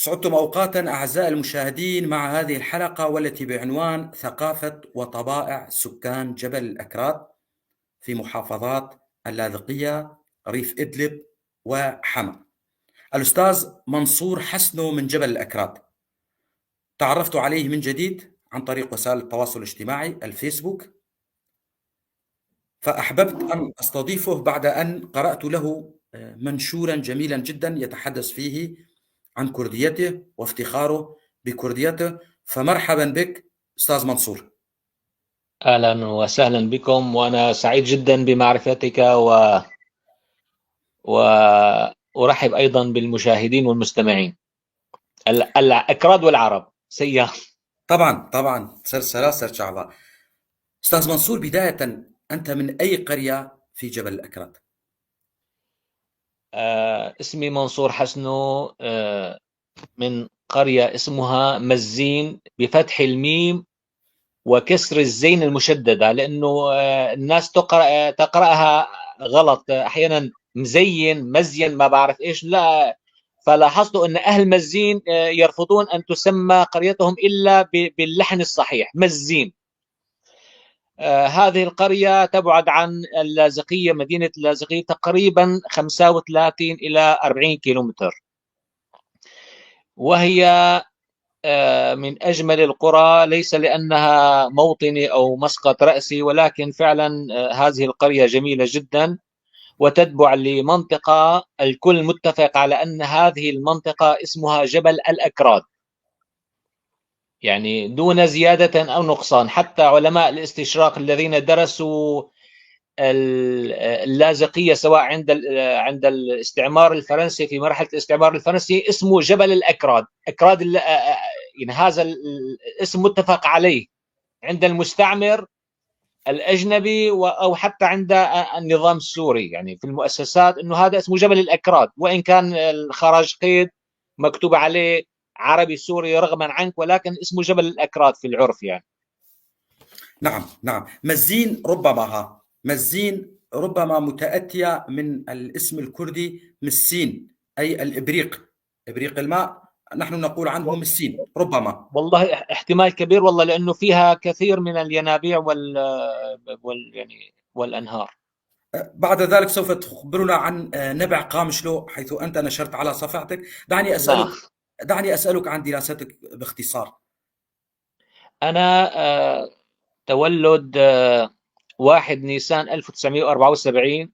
سعدتم أوقاتا أعزائي المشاهدين مع هذه الحلقة والتي بعنوان ثقافة وطبائع سكان جبل الأكراد في محافظات اللاذقية، ريف إدلب وحما. الأستاذ منصور حسنو من جبل الأكراد تعرفت عليه من جديد عن طريق وسائل التواصل الاجتماعي الفيسبوك، فأحببت أن أستضيفه بعد أن قرأت له منشورا جميلا جدا يتحدث فيه عن كرديته وافتخاره بكرديته. فمرحبا بك أستاذ منصور. أهلا وسهلا بكم، وأنا سعيد جدا بمعرفتك وأرحب أيضا بالمشاهدين والمستمعين الأكراد والعرب سيا. طبعا طبعا سر شعبا. أستاذ منصور، بداية أنت من أي قرية في جبل الأكراد؟ اسمي منصور حسنو، من قرية اسمها مزين بفتح الميم وكسر الزين المشددة، لأنه الناس تقرأها غلط أحيانا، مزين مزين ما بعرف إيش، لا. فلاحظت أن أهل مزين يرفضون أن تسمى قريتهم إلا باللحن الصحيح مزين. هذه القرية تبعد عن اللاذقية، مدينة اللاذقية، تقريبا 35 إلى 40 كيلومتر، وهي من أجمل القرى، ليس لأنها موطني أو مسقط رأسي، ولكن فعلا هذه القرية جميلة جدا، وتتبع لمنطقة الكل متفق على أن هذه المنطقة اسمها جبل الأكراد، يعني دون زيادة أو نقصان. حتى علماء الاستشراق الذين درسوا اللاذقية سواء عند الاستعمار الفرنسي في مرحلة الاستعمار الفرنسي اسمه جبل الأكراد، أكراد يعني هذا الاسم متفق عليه عند المستعمر الأجنبي أو حتى عند النظام السوري، يعني في المؤسسات أنه هذا اسمه جبل الأكراد، وإن كان الخراج قيد مكتوب عليه عربي سوري رغما عنك، ولكن اسمه جبل الأكراد في العرف يعني. نعم نعم. مزين ربما مزين ربما متأتية من الاسم الكردي مسين، أي الإبريق، إبريق الماء، نحن نقول عنه مسين ربما. والله احتمال كبير والله، لأنه فيها كثير من الينابيع والأنهار. بعد ذلك سوف تخبرنا عن نبع قامشلو حيث أنت نشرت على صفحتك. دعني أسألك عن دراستك باختصار. أنا تولد 1 نيسان 1974،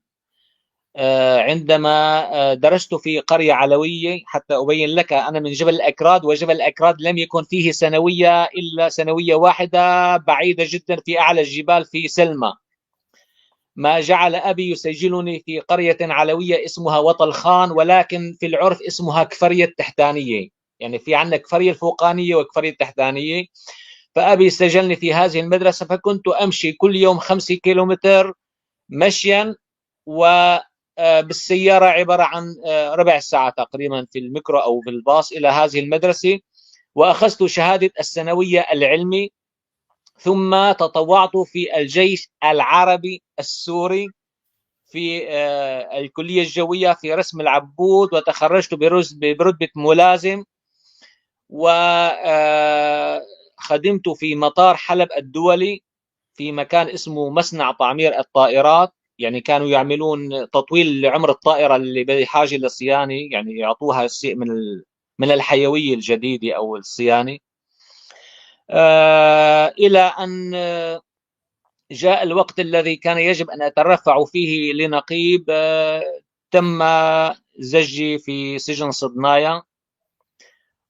عندما درست في قرية علوية. حتى أبين لك أنا من جبل الأكراد، وجبل الأكراد لم يكن فيه سنوية إلا سنوية واحدة بعيدة جدا في أعلى الجبال في سلمى، ما جعل أبي يسجلني في قرية علوية اسمها وطلخان، ولكن في العرف اسمها كفرية التحتانية، يعني في عندنا كفرية الفوقانية وكفرية التحتانية. فأبي سجلني في هذه المدرسة، فكنت أمشي كل يوم 5 كيلومتر مشيا، وبالسيارة عبارة عن ربع ساعة تقريبا في الميكرو أو في الباص إلى هذه المدرسة. وأخذت شهادة الثانوية العلمي، ثم تطوعت في الجيش العربي السوري في الكلية الجوية في رسم العبود، وتخرجت برتبة ملازم، خدمت في مطار حلب الدولي في مكان اسمه مصنع تعمير الطائرات، يعني كانوا يعملون تطويل لعمر الطائرة اللي بحاجة للصيانة، يعني يعطوها شيء من الحيوية الجديدة أو الصيانة. إلى أن جاء الوقت الذي كان يجب أن أترفع فيه لنقيب. تم زجي في سجن صدنايا،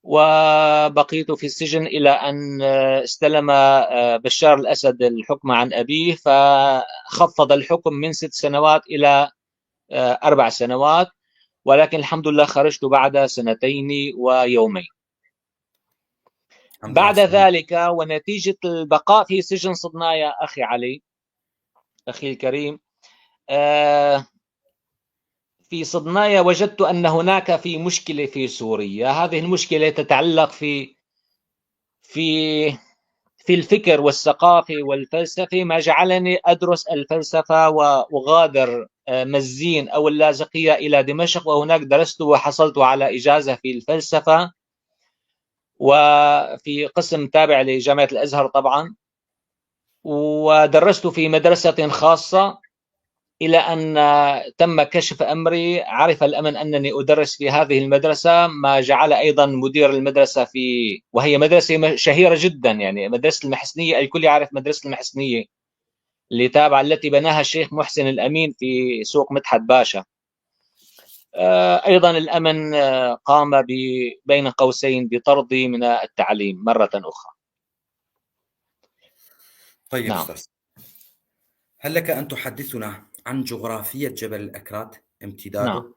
وبقيت في السجن إلى أن استلم بشار الأسد الحكم عن أبيه، فخفض الحكم من 6 سنوات إلى 4 سنوات، ولكن الحمد لله خرجت بعد 2 ويومين. الحمد بعد لله. ذلك ونتيجة البقاء في سجن صدنايا أخي علي أخي الكريم، في صدنايا وجدت أن هناك في مشكلة في سوريا. هذه المشكلة تتعلق في الفكر والثقافة والفلسفة، ما جعلني أدرس الفلسفة وأغادر مزين أو اللاذقية إلى دمشق، وهناك درست وحصلت على إجازة في الفلسفة. وفي قسم تابع لجامعة الأزهر طبعا، ودرست في مدرسة خاصة إلى أن تم كشف أمري. عرف الأمن أنني أدرس في هذه المدرسة، ما جعل أيضا مدير المدرسة في، وهي مدرسة شهيرة جدا، يعني مدرسة المحسنية، الكل يعرف مدرسة المحسنية اللي تابعة التي بناها الشيخ محسن الأمين في سوق مدحت باشا. أيضا الأمن قام بين قوسين بطردي من التعليم مرة أخرى. طيب نعم. أستاذ، هل لك أن تحدثنا عن جغرافية جبل الأكراد امتداده؟ نعم.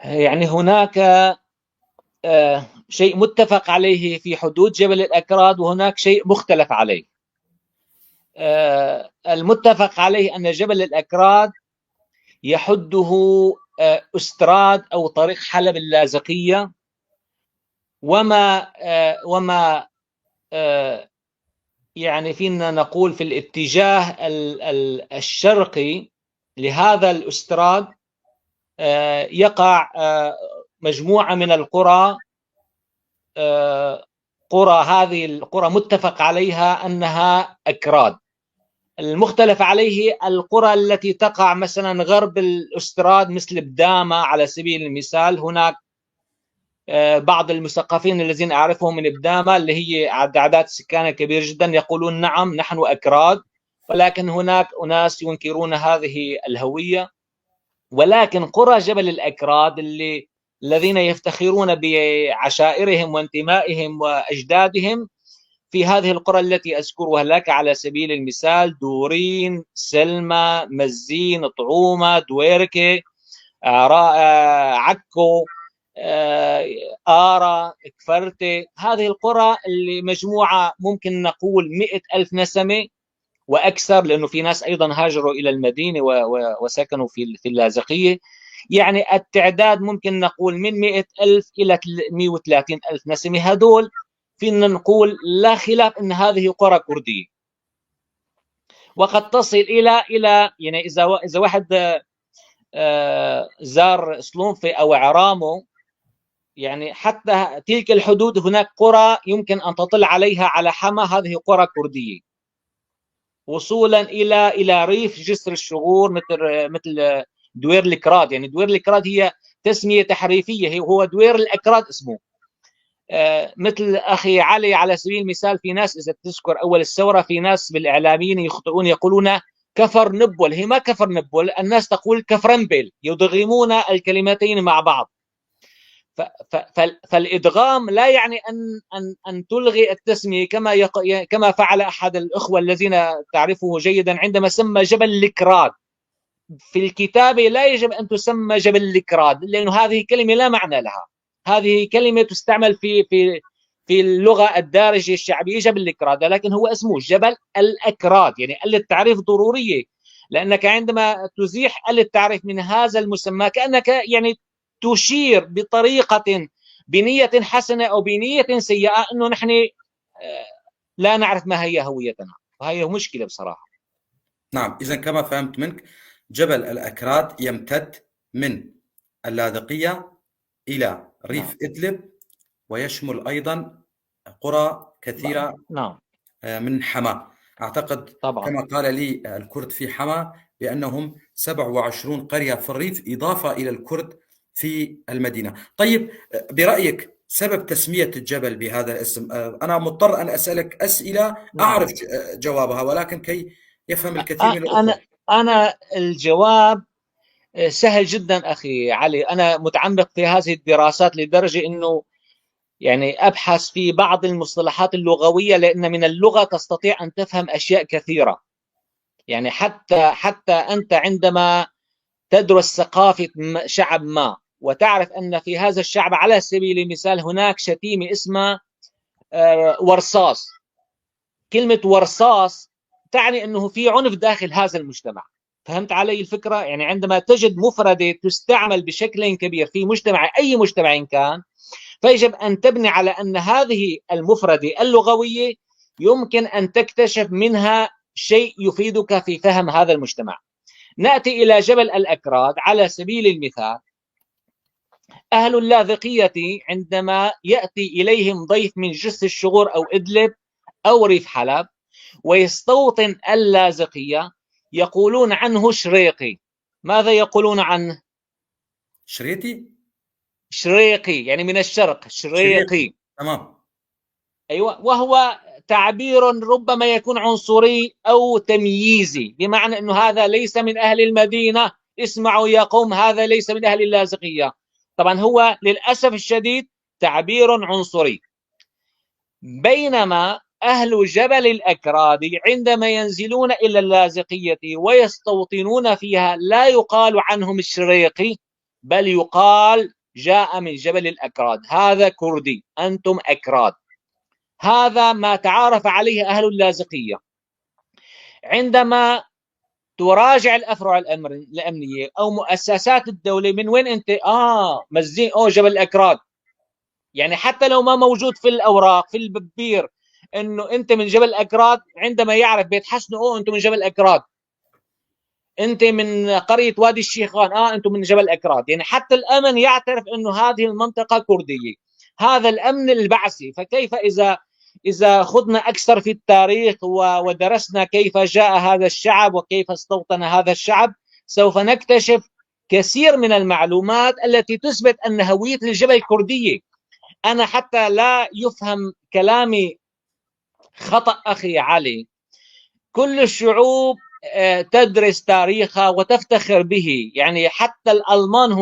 يعني هناك شيء متفق عليه في حدود جبل الأكراد، وهناك شيء مختلف عليه. المتفق عليه أن جبل الأكراد يحده أستراد أو طريق حلب اللاذقية، وما يعني فينا نقول في الاتجاه الشرقي لهذا الأستراد يقع مجموعة من القرى، قرى هذه القرى متفق عليها أنها أكراد. المختلف عليه القرى التي تقع مثلا غرب الأستراد مثل بدامة على سبيل المثال. هناك بعض المثقفين الذين أعرفهم من بدامة اللي هي أعداد سكانها كبير جدا يقولون نعم نحن أكراد، ولكن هناك أناس ينكرون هذه الهوية. ولكن قرى جبل الأكراد اللي الذين يفتخرون بعشائرهم وانتمائهم وأجدادهم في هذه القرى التي أذكرها لك على سبيل المثال: دورين، سلمى، مزين، طعومة، دويركة، عكو، آرا، كفرتة. هذه القرى اللي مجموعة ممكن نقول 100,000 نسمة وأكثر، لأنه في ناس أيضا هاجروا إلى المدينة وسكنوا في اللاذقية. يعني التعداد ممكن نقول من 100,000 إلى 130,000 نسمة. هدول فينا نقول لا خلاف أن هذه قرى كردية، وقد تصل إلى يعني إذا واحد زار سلونفي أو عرامو، يعني حتى تلك الحدود هناك قرى يمكن أن تطل عليها على حما، هذه قرى كردية، وصولا إلى ريف جسر الشغور مثل دوير الكراد. يعني دوير الكراد هي تسمية تحريفية، هو دوير الأكراد اسمه. مثل أخي علي على سبيل المثال، في ناس إذا تذكر أول الثورة في ناس بالإعلاميين يخطئون يقولون كفر نبول، هي ما كفر نبول، الناس تقول كفرنبل، يدغمون الكلمتين مع بعض. فالإدغام لا يعني أن تلغي التسمية كما فعل أحد الأخوة الذين تعرفه جيدا عندما سمى جبل الكراد. في الكتابة لا يجب أن تسمى جبل الكراد، لأن هذه كلمة لا معنى لها، هذه كلمة تستعمل في في في اللغة الدارجة الشعبية جبل الكراد، لكن هو اسمه جبل الأكراد. يعني ال التعريف ضرورية، لأنك عندما تزيح ال التعريف من هذا المسمى كأنك يعني تشير بطريقة بنية حسنة أو بنية سيئة أنه نحن لا نعرف ما هي هويتنا، وهي مشكلة بصراحة. نعم، إذا كما فهمت منك جبل الأكراد يمتد من اللاذقية إلى ريف نعم. إدلب، ويشمل أيضا قرى كثيرة نعم. من حما. أعتقد طبعا. كما قال لي الكرد في حما بأنهم 27 قرية في الريف إضافة إلى الكرد في المدينة. طيب، برأيك سبب تسمية الجبل بهذا الاسم؟ أنا مضطر أن أسألك أسئلة أعرف جوابها، ولكن كي يفهم الكثير من الأخوة. أنا الجواب سهل جدا أخي علي. أنا متعمق في هذه الدراسات لدرجة أنه يعني أبحث في بعض المصطلحات اللغوية، لأن من اللغة تستطيع أن تفهم أشياء كثيرة. يعني حتى أنت عندما تدرس ثقافة شعب ما وتعرف أن في هذا الشعب على سبيل المثال هناك شتيمة اسمها ورصاص. كلمة ورصاص تعني أنه في عنف داخل هذا المجتمع. فهمت علي الفكرة؟ يعني عندما تجد مفردة تستعمل بشكل كبير في مجتمع، أي مجتمع كان، فيجب أن تبني على أن هذه المفردة اللغوية يمكن أن تكتشف منها شيء يفيدك في فهم هذا المجتمع. نأتي إلى جبل الأكراد على سبيل المثال. أهل اللاذقية عندما يأتي إليهم ضيف من جسر الشغور أو إدلب أو ريف حلب ويستوطن اللاذقية يقولون عنه شريقي. ماذا يقولون عنه؟ شريتي؟ شريقي، يعني من الشرق، شريقي. تمام. أيوة، وهو تعبير ربما يكون عنصري أو تمييزي، بمعنى أنه هذا ليس من أهل المدينة، اسمعوا يا قوم هذا ليس من أهل اللاذقية. طبعا هو للأسف الشديد تعبير عنصري. بينما أهل جبل الأكراد عندما ينزلون إلى اللاذقية ويستوطنون فيها لا يقال عنهم الشريقي، بل يقال جاء من جبل الأكراد، هذا كردي، أنتم أكراد. هذا ما تعارف عليه أهل اللاذقية. عندما تراجع الأفرع الأمنية أو مؤسسات الدولة، من وين أنت؟ مزين، أو جبل الأكراد. يعني حتى لو ما موجود في الأوراق في الببير إنه أنت من جبل الأكراد، عندما يعرف بيت حسن، أو أنتم من جبل الأكراد، أنت من قرية وادي الشيخان، أنتم من جبل الأكراد. يعني حتى الأمن يعترف إنه هذه المنطقة كردية، هذا الأمن البعثي. فكيف إذا خضنا أكثر في التاريخ ودرسنا كيف جاء هذا الشعب وكيف استوطن هذا الشعب، سوف نكتشف كثير من المعلومات التي تثبت أن هوية الجبل كردية. أنا حتى لا يفهم كلامي خطأ أخي علي، كل الشعوب تدرس تاريخها وتفتخر به. يعني حتى الألمان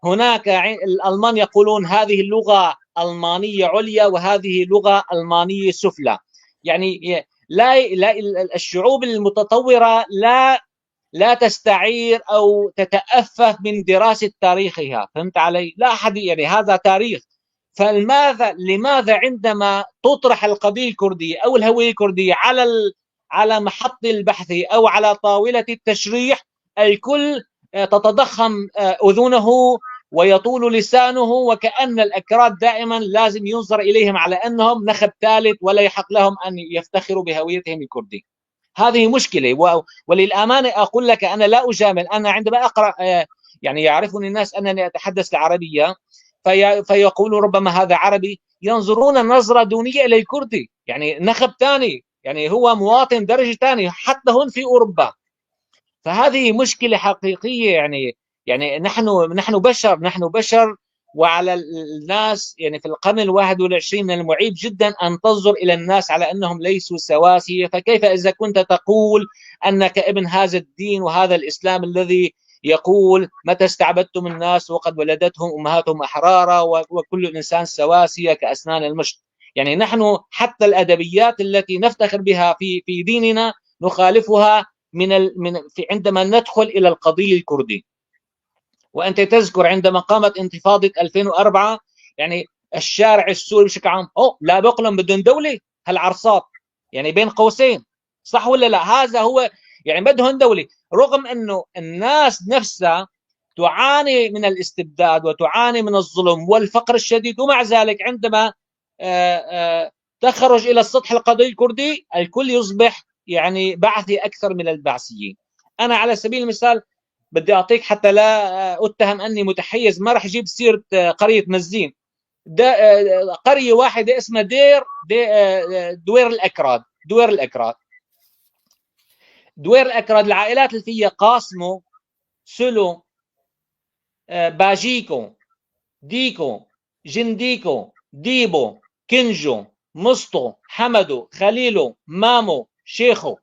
هناك الألمان يقولون هذه اللغة ألمانية عليا وهذه لغة ألمانية سفلى. يعني لا، لا، الشعوب المتطورة لا تستعير أو تتأفف من دراسة تاريخها. فهمت علي؟ لا أحد، يعني هذا تاريخ. لماذا عندما تطرح القضية الكردية أو الهوية الكردية على محط البحث أو على طاولة التشريح، الكل تتضخم أذنه ويطول لسانه، وكأن الأكراد دائما لازم ينظر إليهم على أنهم نخب ثالث ولا يحق لهم أن يفتخروا بهويتهم الكردية. هذه مشكلة. وللأمانة أقول لك أنا لا أجامل، أنا عندما أقرأ، يعني يعرفني الناس أنني أتحدث العربية، فيقولوا ربما هذا عربي، ينظرون نظرة دونية إلى الكردي، يعني نخب ثاني، يعني هو مواطن درجة ثانية حتى هون في أوروبا. فهذه مشكلة حقيقية. يعني نحن بشر، نحن بشر، وعلى الناس في القرن الواحد والعشرين من المعيب جدا أن تنظر إلى الناس على أنهم ليسوا سواسية. فكيف إذا كنت تقول أنك ابن هذا الدين وهذا الإسلام الذي يقول متى استعبدتم الناس وقد ولدتهم أمهاتهم أحرارا وكل إنسان سواسية كأسنان المشط. نحن حتى الأدبيات التي نفتخر بها في ديننا نخالفها عندما ندخل إلى القضية الكردية. وأنت تذكر عندما قامت انتفاضة 2004، الشارع السوري بشكل عام، أوه، لا بقلم بدون دولة، هالعرصات، بين قوسين، صح ولا لا؟ هذا هو، بدهم دولة، رغم أنه الناس نفسها تعاني من الاستبداد وتعاني من الظلم والفقر الشديد، ومع ذلك عندما تخرج إلى السطح القضية الكردي الكل يصبح بعثي أكثر من البعثيين. أنا على سبيل المثال بدي أعطيك حتى لا أتهم أني متحيز، ما راح أجيب سيرة قرية مزين، قرية واحدة اسمها دوير الأكراد، دوير الأكراد، دوير الأكراد، العائلات اللي فيها قاسمو، سلو، باجيكو، ديكو، جنديكو، ديبو، كنجو، مصطو، حمدو، خليلو، مامو، شيخو.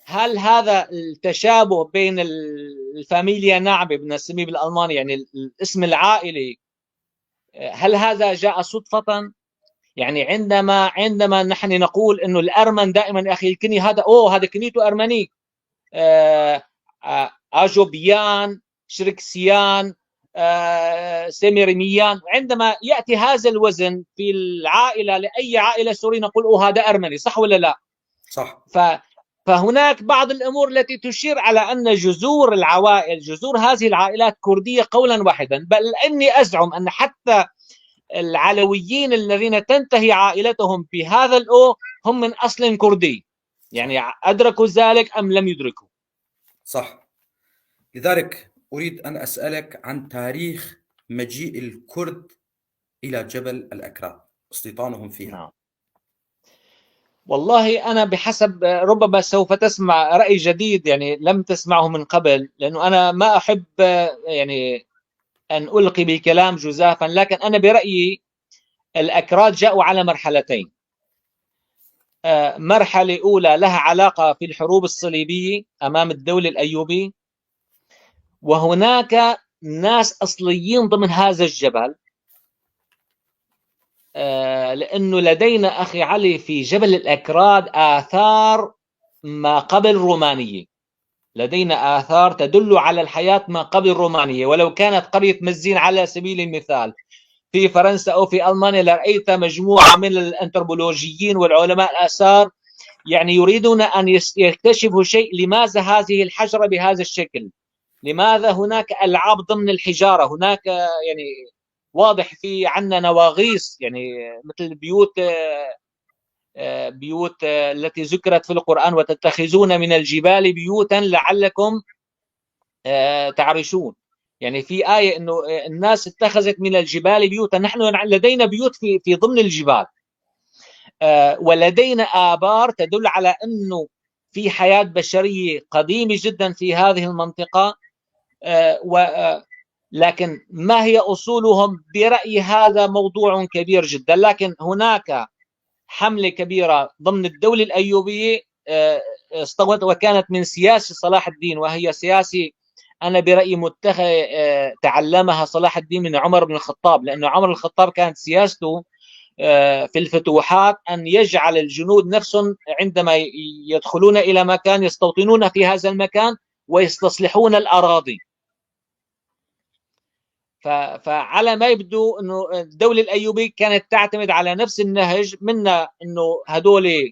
هل هذا التشابه بين الفاميليا نعمة بنسميه بالألماني، يعني الاسم العائلي، هل هذا جاء صدفة؟ عندما نحن نقول إنه الأرمن دائما يا أخي الكني هذا، أوه، هذا كنيته أرمني، أجوبيان، شركسيان، سيميرميان، عندما يأتي هذا الوزن في العائلة لأي عائلة سورية نقول أوه هذا أرمني، صح ولا لا؟ صح. فهناك بعض الأمور التي تشير على أن جذور العوائل، جذور هذه العائلات كردية قولا واحدا، بل أني أزعم أن حتى العلويين الذين تنتهي عائلتهم بهذا الأو هم من أصل كردي، أدركوا ذلك أم لم يدركوا؟ صح. لذلك أريد أن أسألك عن تاريخ مجيء الكرد إلى جبل الأكراد، استيطانهم فيها. نعم. والله أنا بحسب، ربما سوف تسمع رأي جديد يعني لم تسمعه من قبل، لأنه أنا ما أحب يعني أن ألقي بالكلام جزافا، لكن أنا برأيي الأكراد جاءوا على مرحلتين. مرحلة أولى لها علاقة في الحروب الصليبية أمام الدولة الأيوبية، وهناك ناس أصليين ضمن هذا الجبل، لأنه لدينا أخي علي في جبل الأكراد آثار ما قبل رومانية، لدينا آثار تدل على الحياة ما قبل الرومانية. ولو كانت قرية مزين على سبيل المثال في فرنسا أو في ألمانيا لرأيت مجموعة من الأنثروبولوجيين والعلماء الآثار يعني يريدون أن يكتشفوا شيء، لماذا هذه الحجرة بهذا الشكل؟ لماذا هناك ألعاب ضمن الحجارة؟ هناك يعني واضح في عندنا نواغيص، يعني مثل بيوت التي ذكرت في القرآن، وتتخذون من الجبال بيوتا لعلكم تعرشون. يعني في آية إنه الناس اتخذت من الجبال بيوتا، نحن لدينا بيوت في ضمن الجبال، ولدينا آبار تدل على إنه في حياة بشرية قديمة جدا في هذه المنطقة. لكن ما هي أصولهم؟ برأيي هذا موضوع كبير جدا. لكن هناك حملة كبيرة ضمن الدولة الأيوبية، استوت وكانت من سياسة صلاح الدين، وهي سياسة أنا برأيي تعلمها صلاح الدين من عمر بن الخطاب، لأن عمر بن الخطاب كانت سياسته في الفتوحات أن يجعل الجنود نفسهم عندما يدخلون إلى مكان يستوطنون في هذا المكان ويستصلحون الأراضي. فعلى ما يبدو أنه الدولة الأيوبية كانت تعتمد على نفس النهج، منا أنه هدول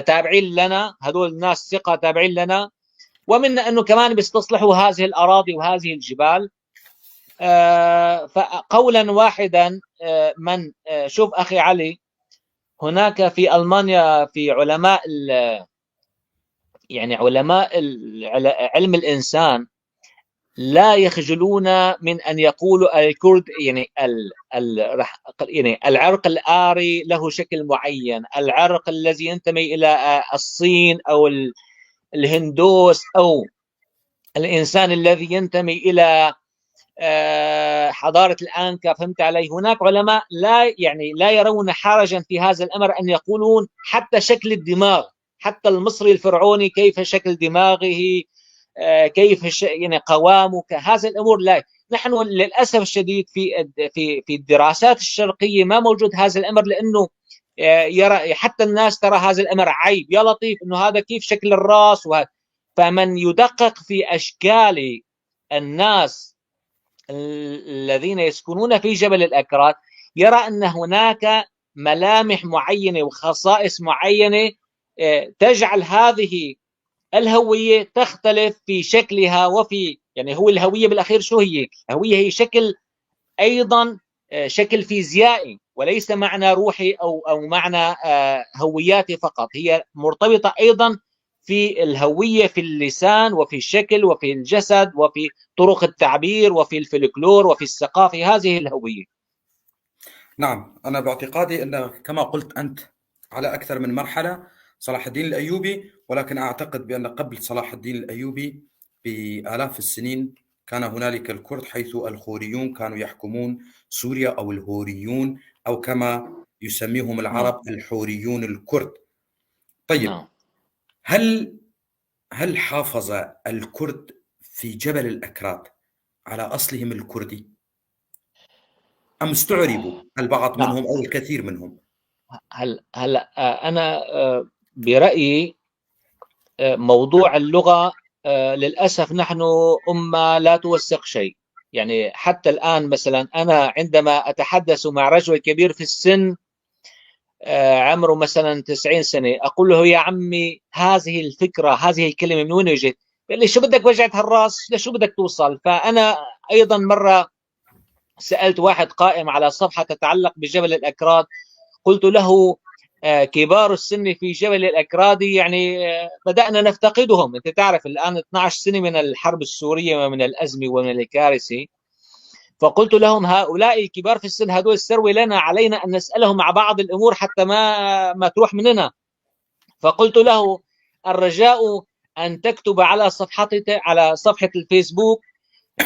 تابعين لنا، هدول الناس ثقة تابعين لنا، ومنا أنه كمان بيستصلحوا هذه الأراضي وهذه الجبال. فقولا واحدا، من، شوف أخي علي، هناك في ألمانيا في علماء يعني علماء علم الإنسان لا يخجلون من أن يقولوا الكرد، يعني يعني العرق الآري له شكل معين، العرق الذي ينتمي إلى الصين أو الهندوس أو الإنسان الذي ينتمي إلى حضارة الأنكا، فهمت علي؟ هناك علماء لا يرون حرجا في هذا الأمر أن يقولون حتى شكل الدماغ، حتى المصري الفرعوني كيف شكل دماغه، كيف قوامه، هذه الأمور لا. نحن للأسف الشديد في الدراسات الشرقية ما موجود هذا الأمر، لأنه يرى حتى الناس ترى هذا الأمر عيب، يا لطيف إنه هذا كيف شكل الراس وهذا. فمن يدقق في أشكال الناس الذين يسكنون في جبل الأكراد يرى أن هناك ملامح معينة وخصائص معينة تجعل هذه الهوية تختلف في شكلها وفي، يعني هو الهوية بالأخير شو هي؟ الهوية هي شكل أيضا، شكل فيزيائي وليس معنى روحي أو معنى هوياتي فقط، هي مرتبطة أيضا في الهوية في اللسان وفي الشكل وفي الجسد وفي طرق التعبير وفي الفلكلور وفي الثقافة، هذه الهوية. نعم، أنا باعتقادي أن كما قلت أنت على أكثر من مرحلة صلاح الدين الأيوبي، ولكن أعتقد بأن قبل صلاح الدين الأيوبي بآلاف السنين كان هنالك الكرد، حيث الخوريون كانوا يحكمون سوريا، أو الهوريون، أو كما يسميهم العرب الحوريون الكرد. طيب، هل حافظ الكرد في جبل الأكراد على أصلهم الكردي؟ أم استعربوا البعض منهم أو الكثير منهم؟ هل أنا برأيي موضوع اللغة للأسف نحن أمة لا توثق شيء. حتى الآن مثلا أنا عندما أتحدث مع رجل كبير في السن، عمره مثلا 90 سنة، أقول له يا عمي هذه الفكرة هذه الكلمة من وين اجت؟ قال لي شو بدك وجعت هالراس، لشو بدك توصل؟ فأنا أيضا مرة سألت واحد قائم على صفحة تتعلق بجبل الأكراد، قلت له كبار السن في جبل الأكراد يعني بدأنا نفتقدهم. أنت تعرف الآن 12 سنة من الحرب السورية ومن الأزمة ومن الكارثة. فقلت لهم هؤلاء الكبار في السن هذول الثروة لنا، علينا أن نسألهم مع بعض الأمور حتى ما تروح مننا. فقلت له الرجاء أن تكتب على صفحة الفيسبوك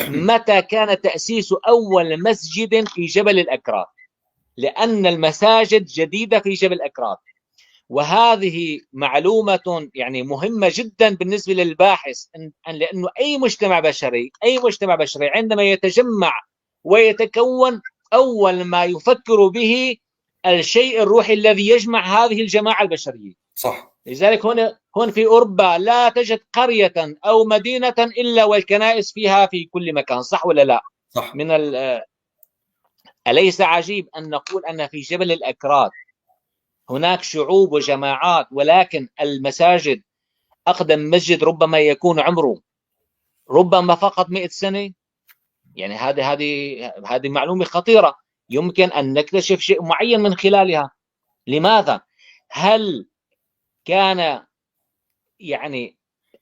متى كان تأسيس أول مسجد في جبل الأكراد، لأن المساجد جديدة في جبل الأكراد، وهذه معلومة يعني مهمة جدا بالنسبة للباحث، لأنه أي مجتمع بشري عندما يتجمع ويتكون أول ما يفكر به الشيء الروحي الذي يجمع هذه الجماعة البشرية. صح. لذلك هون في أوروبا لا تجد قرية أو مدينة إلا والكنائس فيها في كل مكان، صح ولا لا؟ صح. أليس عجيب أن نقول أن في جبل الأكراد هناك شعوب وجماعات، ولكن المساجد أقدم مسجد ربما يكون عمره ربما فقط 100 سنة؟ يعني هذه معلومة خطيرة، يمكن أن نكتشف شيء معين من خلالها. لماذا؟ هل كان يعني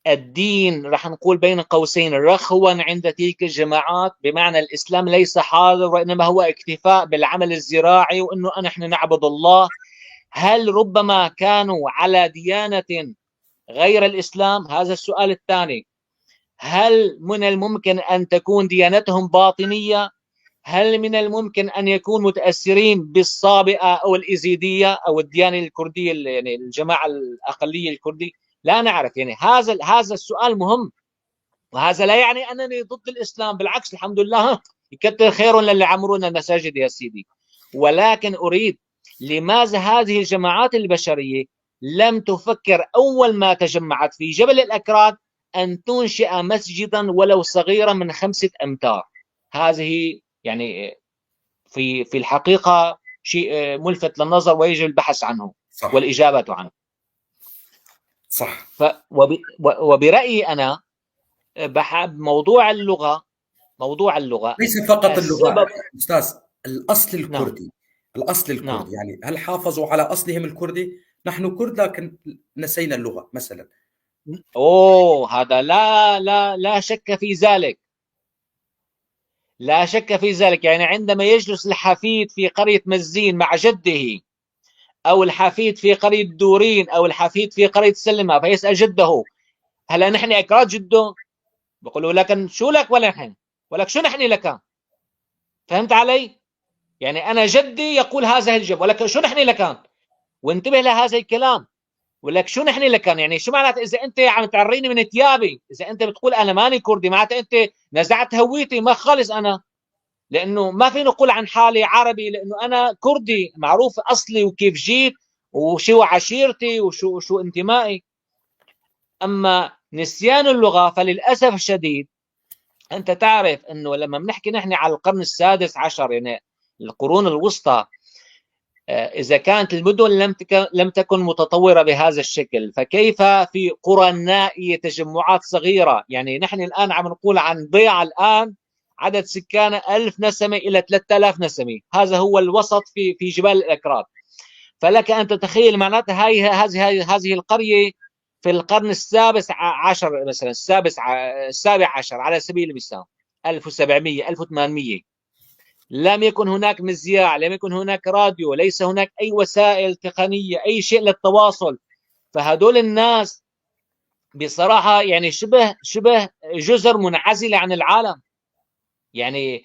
الدين رح نقول بين قوسين رخوا عند تلك الجماعات، بمعنى الإسلام ليس حاضر وإنما هو اكتفاء بالعمل الزراعي وإنه نحن نعبد الله؟ هل ربما كانوا على ديانة غير الإسلام؟ هذا السؤال الثاني. هل من الممكن أن تكون ديانتهم باطنية؟ هل من الممكن أن يكون متأثرين بالصابئة أو الإزيدية أو الديانة الكردية، يعني الجماعة الأقلية الكردية؟ لا نعرف. يعني هذا السؤال مهم، وهذا لا يعني أنني ضد الإسلام، بالعكس الحمد لله يكتر خير للي عمرونا المساجد يا سيدي، ولكن أريد لماذا هذه الجماعات البشرية لم تفكر أول ما تجمعت في جبل الأكراد أن تنشئ مسجدا ولو صغيرا من 5 أمتار؟ هذه يعني في الحقيقة شيء ملفت للنظر ويجب البحث عنه. صح. والإجابة عنه. صح. وبرأيي أنا موضوع اللغة، موضوع اللغة ليس فقط اللغة أستاذ، الأصل الكردي. نعم. الأصل الكردي. نعم. يعني هل حافظوا على أصلهم الكردي؟ نحن كرد لكن نسينا اللغة مثلا. أوه، هذا لا لا لا شك في ذلك، لا شك في ذلك. يعني عندما يجلس الحفيد في قرية مزين مع جده، أو الحفيد في قرية دورين، أو الحفيد في قرية سلمة، فيسأل جده هل نحن أكراد جده؟ بيقولوا لكن شو لك ولا نحن، ولك شو نحن لك؟ فهمت علي؟ يعني أنا جدي يقول هذا الجب، ولك شو نحن لك؟ وانتبه لهذا الكلام، ولك شو نحن لك؟ يعني شو معناته إذا أنت عم تعريني من ثيابي، إذا أنت بتقول أنا ماني كردي، معناته أنت نزعت هويتي، ما خالص أنا، لأنه ما فيني أقول عن حالي عربي، لأنه أنا كردي معروف أصلي وكيف جيت وشو عشيرتي وشو انتمائي. أما نسيان اللغة فللأسف الشديد أنت تعرف أنه لما بنحكي نحن على القرن السادس عشر، يعني القرون الوسطى، إذا كانت المدن لم تكن متطورة بهذا الشكل، فكيف في قرى نائية، تجمعات صغيرة؟ يعني نحن الآن عم نقول عن ضيعة الآن عدد سكانها 1000 نسمة إلى 3000 نسمة، هذا هو الوسط في جبال الأكراد. فلك أن تتخيل معناتها هذه القرية في القرن السادس عشر مثلا، السابع عشر على سبيل المثال، 1700 1800، لم يكن هناك مذياع، لم يكن هناك راديو، ليس هناك أي وسائل تقنية، أي شيء للتواصل. فهدول الناس بصراحة يعني شبه جزر منعزلة عن العالم. يعني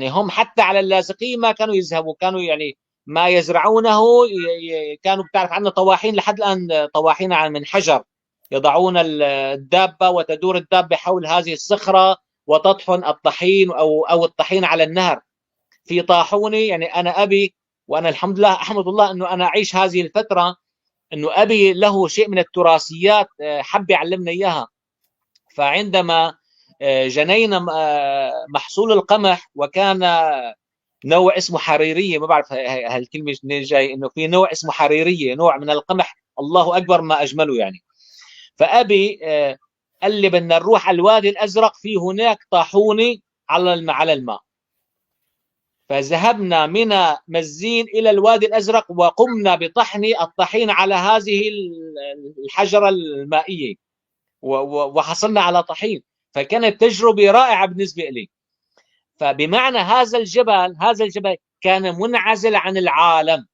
هم حتى على اللاذقية ما كانوا يذهبوا، كانوا يعني ما يزرعونه كانوا، بتعرف عندنا طواحين لحد الآن، طواحين من حجر، يضعون الدابة وتدور الدابة حول هذه الصخرة وتطحن الطحين أو الطحين على النهر في طاحوني. يعني أنا أبي، وأنا الحمد لله أحمد الله أنه أنا أعيش هذه الفترة، أنه أبي له شيء من التراثيات حب يعلمنا إياها. فعندما جنينا محصول القمح، وكان نوع اسمه حريرية، ما بعرف هالكلمة منين جاي، إنه في نوع اسمه حريرية، نوع من القمح الله أكبر ما أجمله يعني. فأبي قال لي بدنا نروح على الوادي الأزرق، في هناك طاحوني على الماء. فذهبنا من مزين إلى الوادي الأزرق وقمنا بطحن الطحين على هذه الحجرة المائية وحصلنا على طحين، فكانت تجربة رائعة بالنسبة لي. فبمعنى هذا الجبل كان منعزل عن العالم.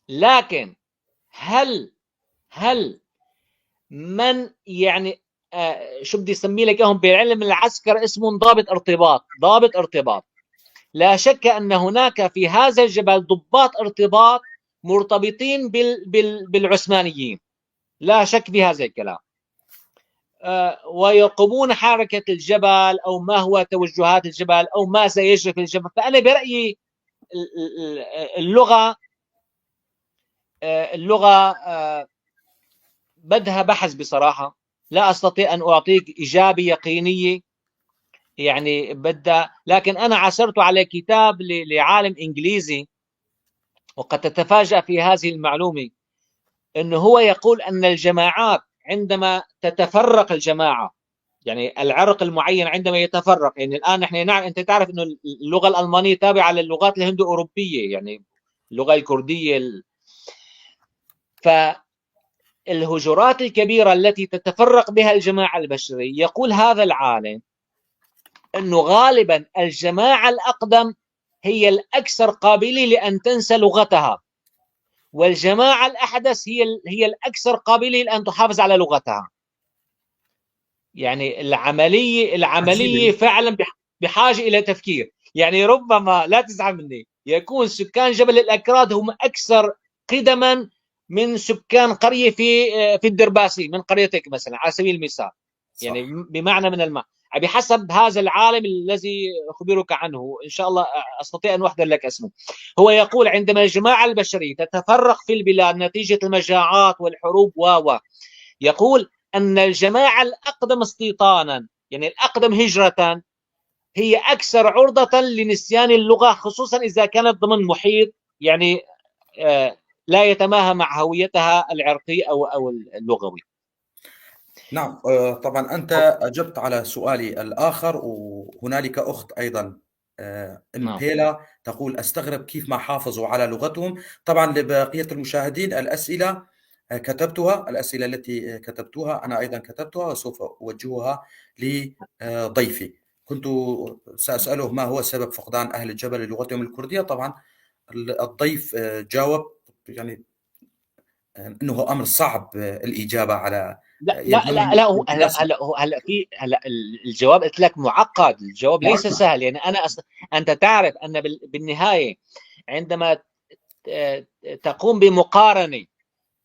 لكن هل من يعني شو بدي اسمي لك اياهم بعلم العسكر اسمه ضابط ارتباط. لا شك ان هناك في هذا الجبل ضباط ارتباط مرتبطين بالعثمانيين، لا شك في هذا الكلام، ويرقبون حركة الجبل او ما هو توجهات الجبل او ما سيجري في الجبل. فانا برايي اللغة بدها بحث بصراحة، لا أستطيع أن أعطيك إجابة يقينية يعني بدها، لكن أنا عثرت على كتاب لعالم إنجليزي، وقد تتفاجأ في هذه المعلومة، أنه هو يقول أن الجماعات عندما تتفرق الجماعة، يعني العرق المعين عندما يتفرق، يعني الآن نحن نعرف، أنت تعرف أنه اللغة الألمانية تابعة للغات الهندو أوروبية، يعني اللغة الكردية، فالهجرات الكبيرة التي تتفرق بها الجماعة البشرية، يقول هذا العالم أنه غالبا الجماعة الأقدم هي الأكثر قابلية لأن تنسى لغتها، والجماعة الأحدث هي الأكثر قابلية لأن تحافظ على لغتها. يعني العملية فعلا بحاجة إلى تفكير. يعني ربما لا تزعل مني، يكون سكان جبل الأكراد هم أكثر قدما من سكان قرية في الدرباسي، من قريتك مثلا على سبيل المثال. يعني بمعنى من الماء، بحسب هذا العالم الذي أخبرك عنه، إن شاء الله أستطيع أن أحضر لك اسمه. هو يقول عندما الجماعة البشرية تتفرق في البلاد نتيجة المجاعات والحروب و يقول أن الجماعة الأقدم استيطانا، يعني الأقدم هجرة، هي أكثر عرضة لنسيان اللغة، خصوصا إذا كانت ضمن محيط يعني لا يتماهى مع هويتها العرقية أو اللغوي. نعم، طبعا أنت أجبت على سؤالي الآخر. وهنالك أخت أيضا إمبيلا تقول أستغرب كيف ما حافظوا على لغتهم. طبعا لبقية المشاهدين الأسئلة كتبتها، الأسئلة التي كتبتها أنا أيضا كتبتها وسوف أوجهها لضيفي. كنت سأسأله ما هو سبب فقدان أهل الجبل للغتهم الكردية. طبعا الضيف جاوب يعني انه امر صعب الاجابة على لا لا لا لا، هو هلا في هلا الجواب قلت لك معقد، الجواب ليس سهل. يعني انا انت تعرف ان بالنهاية عندما تقوم بمقارنه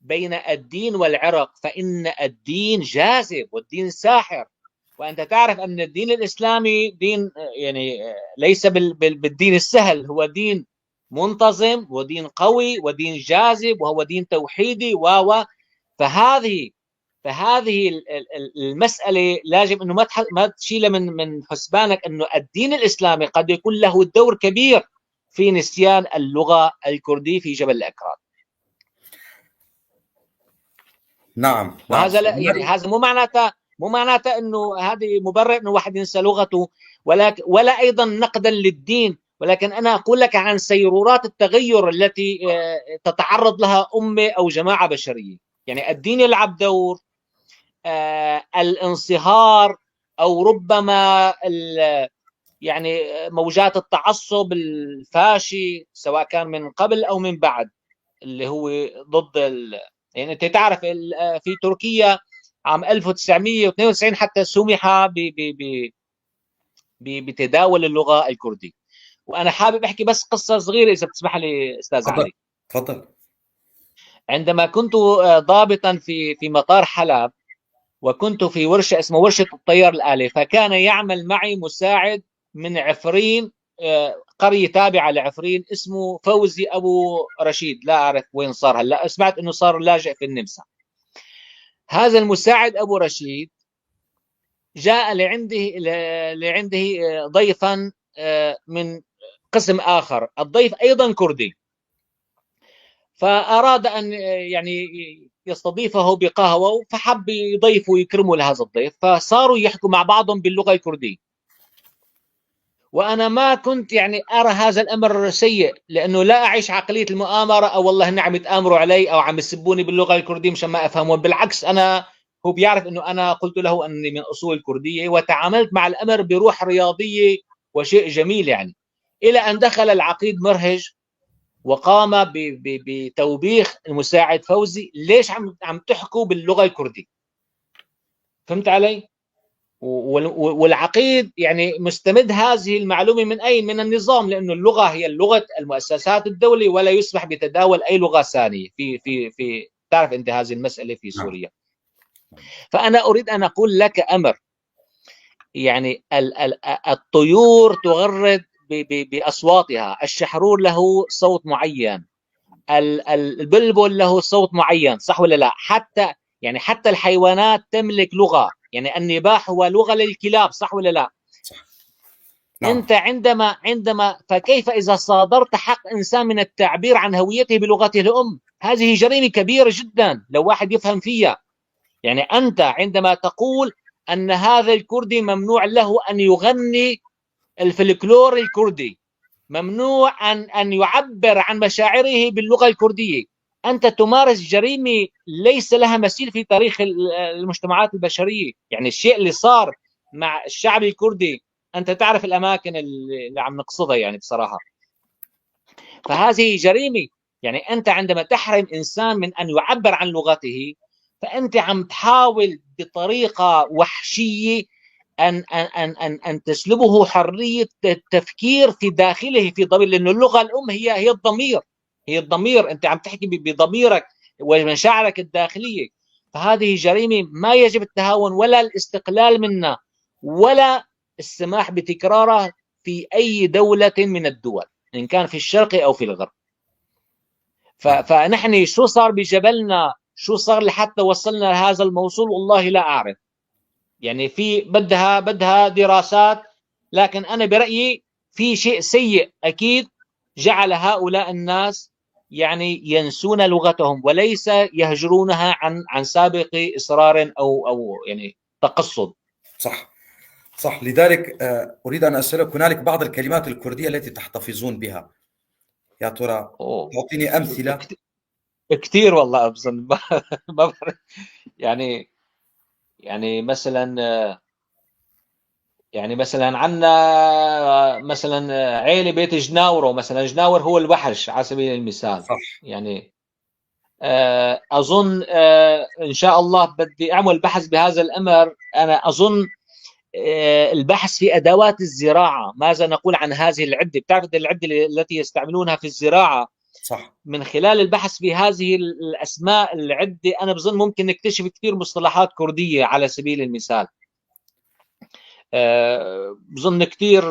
بين الدين والعرق فان الدين جاذب والدين ساحر، وانت تعرف ان الدين الاسلامي دين يعني ليس بالدين السهل، هو دين منتظم ودين قوي ودين جاذب وهو دين توحيدي و فهذه المسألة لازم انه ما تشيلها من حسبانك، انه الدين الاسلامي قد يكون له دور كبير في نسيان اللغة الكردية في جبل الأكراد. نعم، وهذا لا يعني هذا مو معناته انه هذه مبرر انه واحد ينسى لغته، ولا ايضا نقدا للدين، ولكن أنا أقول لك عن سيرورات التغير التي تتعرض لها أمة أو جماعة بشرية. يعني الدين يلعب دور، الانصهار أو ربما يعني موجات التعصب الفاشي سواء كان من قبل أو من بعد اللي هو ضد يعني أنت تعرف في تركيا عام 1992 حتى سمح بتداول اللغة الكردية. وأنا حابب أحكي بس قصة صغيرة إذا بتسمح لي أستاذ علي. تفضل. عندما كنت ضابطا في مطار حلب، وكنت في ورشة اسمها ورشة الطيار الآلي، فكان يعمل معي مساعد من عفرين، قرية تابعة لعفرين، اسمه فوزي أبو رشيد، لا أعرف وين صار هلا، سمعت أنه صار لاجئ في النمسا. هذا المساعد أبو رشيد جاء لعنده ضيفا من قسم آخر، الضيف أيضا كردي، فأراد أن يعني يستضيفه بقهوة، فحب يضيفه ويكرمه لهذا الضيف، فصاروا يحكوا مع بعضهم باللغة الكردية. وانا ما كنت يعني ارى هذا الامر سيء، لانه لا اعيش عقلية المؤامرة او والله هن عم يتامروا علي او عم يسبوني باللغة الكردية مشان ما افهمهم. بالعكس، انا هو بيعرف انه انا قلت له اني من اصول كرديه وتعاملت مع الامر بروح رياضية وشيء جميل يعني، الى ان دخل العقيد مرهج وقام بتوبيخ المساعد فوزي، ليش عم تحكوا باللغة الكردية؟ فهمت علي؟ والعقيد يعني مستمد هذه المعلومة من اين؟ من النظام، لانه اللغة هي لغة المؤسسات الدولية ولا يسمح بتداول اي لغة ثانية في تعرف انت هذه المسالة في سوريا. فانا اريد ان اقول لك امر، يعني الطيور تغرد باصواتها، الشحرور له صوت معين، البلبل له صوت معين، صح ولا لا؟ حتى يعني حتى الحيوانات تملك لغة، يعني النباح هو لغة للكلاب، صح ولا لا؟ صح. نعم. انت عندما فكيف اذا صادرت حق انسان من التعبير عن هويته بلغته الام؟ هذه جريمة كبيرة جدا لو واحد يفهم فيها. يعني انت عندما تقول ان هذا الكردي ممنوع له ان يغني الفلكلور الكردي، ممنوع ان يعبر عن مشاعره باللغة الكردية، انت تمارس جريمة ليس لها مثيل في تاريخ المجتمعات البشرية. يعني الشيء اللي صار مع الشعب الكردي، انت تعرف الاماكن اللي عم نقصدها يعني بصراحة، فهذه جريمة. يعني انت عندما تحرم انسان من ان يعبر عن لغته، فانت عم تحاول بطريقة وحشية ان ان ان ان, أن تسلبه حرية التفكير في داخله، في ضمير، لانه اللغة الام هي الضمير، هي الضمير، انت عم تحكي بضميرك ومشاعرك الداخلية. فهذه جريمة ما يجب التهاون ولا الاستقلال منها ولا السماح بتكرارها في اي دولة من الدول، ان كان في الشرق او في الغرب. فنحن شو صار بجبلنا، شو صار لحتى وصلنا لهذا الموصول، والله لا اعرف. يعني في بدها دراسات، لكن انا برايي في شيء سيء اكيد جعل هؤلاء الناس يعني ينسون لغتهم وليس يهجرونها عن سابق اصرار او يعني تقصد. صح صح. لذلك اريد ان اسالك، هنالك بعض الكلمات الكردية التي تحتفظون بها، يا ترى تعطيني امثلة؟ كثير والله، بظن ما بعرف. يعني مثلا، يعني مثلا عندنا مثلا عيلة بيت جناورو مثلا، جناور هو الوحش على سبيل المثال. صح. يعني اظن ان شاء الله بدي اعمل بحث بهذا الامر. انا اظن البحث في ادوات الزراعة، ماذا نقول عن هذه العدة؟ بتعرف العدة التي يستعملونها في الزراعة؟ صح. من خلال البحث في هذه الاسماء العدة انا بظن ممكن نكتشف كثير مصطلحات كرديه على سبيل المثال. بظن كثير،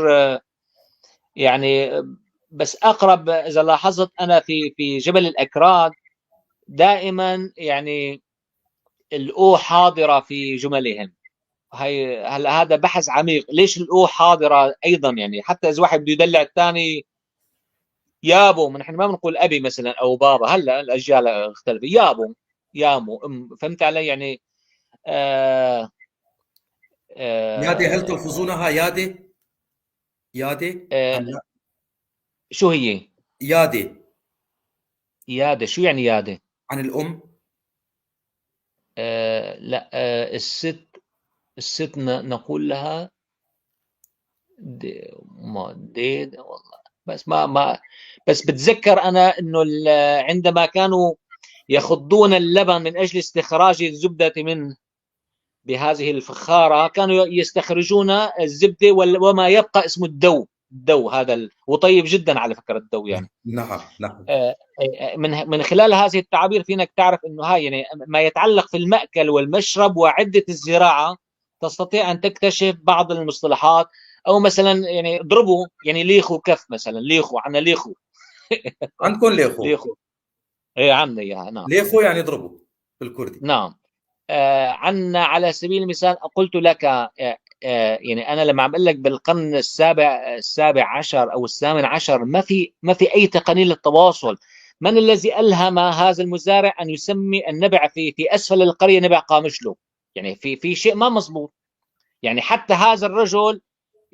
يعني بس اقرب اذا لاحظت انا في جبل الاكراد دائما يعني الاو حاضره في جملهم. هي هلا هذا بحث عميق، ليش الاو حاضره ايضا؟ يعني حتى اذا واحد بده يدلع الثاني يابو، نحن ما بنقول ابي مثلا او بابا، هلا الاجيال اختلفت، يابو يامو ام، فهمت علي؟ يعني يادي، هل تلفظونها يادي؟ يادي؟ أم لا؟ شو هي؟ يادي. يادي، شو يعني يادي؟ عن الأم؟ لا، الست نقول لها دي، ما دي والله، بس ما بس بتذكر أنا إنه عندما كانوا يخضون اللبن من أجل استخراج الزبدة منه بهذه الفخارة، كانوا يستخرجون الزبدة وما يبقى اسمه الدو، الدو هذا وطيب جدا على فكرة الدو يعني. نعم، نعم. من خلال هذه التعابير فينك تعرف إنه هاي يعني ما يتعلق في المأكل والمشرب وعدة الزراعة، تستطيع أن تكتشف بعض المصطلحات. أو مثلا يعني اضربوا، يعني ليخو كف مثلا، ليخو، عندنا ليخو. عندكم ليخو؟ ليخو. إيه، عندنا إياها، نعم. ليخو يعني اضربوا بالكردي. نعم. عندنا على سبيل المثال قلت لك، يعني أنا لما عم أقول لك بالقرن السابع عشر أو الثامن عشر ما في أي تقنية للتواصل. من الذي ألهم هذا المزارع أن يسمي النبع في أسفل القرية نبع قامشلو؟ يعني في شيء ما مزبوط. يعني حتى هذا الرجل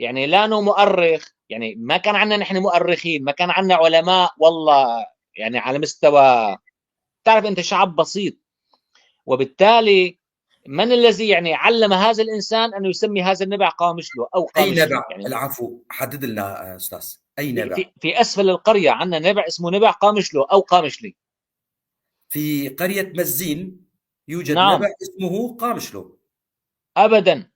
يعني لانه مؤرخ، يعني ما كان عندنا نحن مؤرخين، ما كان عندنا علماء والله، يعني على مستوى، تعرف انت شعب بسيط، وبالتالي من الذي يعني علم هذا الانسان انه يسمي هذا النبع قامشلو او قامشلو؟ اي نبع؟ يعني العفو، حدد لنا استاذ، اي نبع؟ في اسفل القرية عندنا نبع اسمه نبع قامشلو او قامشلي. في قرية مزين يوجد نعم. نبع اسمه قامشلو. ابدا.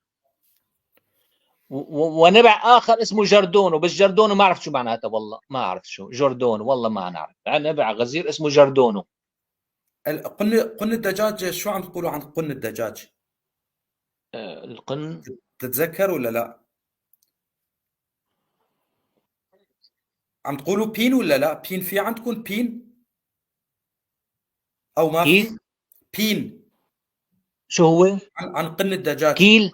ونبع اخر اسمه جردون، وبس جردون ما اعرف شو معناتها، والله ما اعرف شو جردون، والله ما نعرف. نبع غزير اسمه جردونو. قن الدجاج، شو عم تقولوا عن قن الدجاج؟ القن تتذكر ولا لا؟ عم تقولوا بين ولا لا؟ بين في عندكم بين او ما كيف؟ في؟ بين. شو هو؟ عن قن الدجاج. كيل؟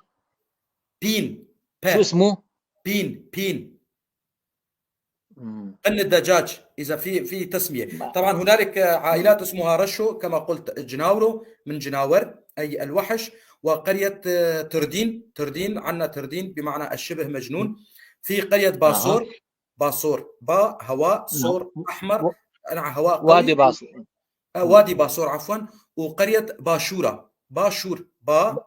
بين. شو اسمه؟ بين، بين. قن الدجاج اذا في تسميه. طبعا هنالك عائلات اسمها رشو كما قلت، جناورو من جناور اي الوحش، وقرية تردين، تردين عندنا تردين بمعنى الشبه مجنون. في قرية باصور، باصور، با هواء، صور احمر، انا هواء قوي. وادي باصور. وادي باصور عفوا. وقرية باشوره، باشور، با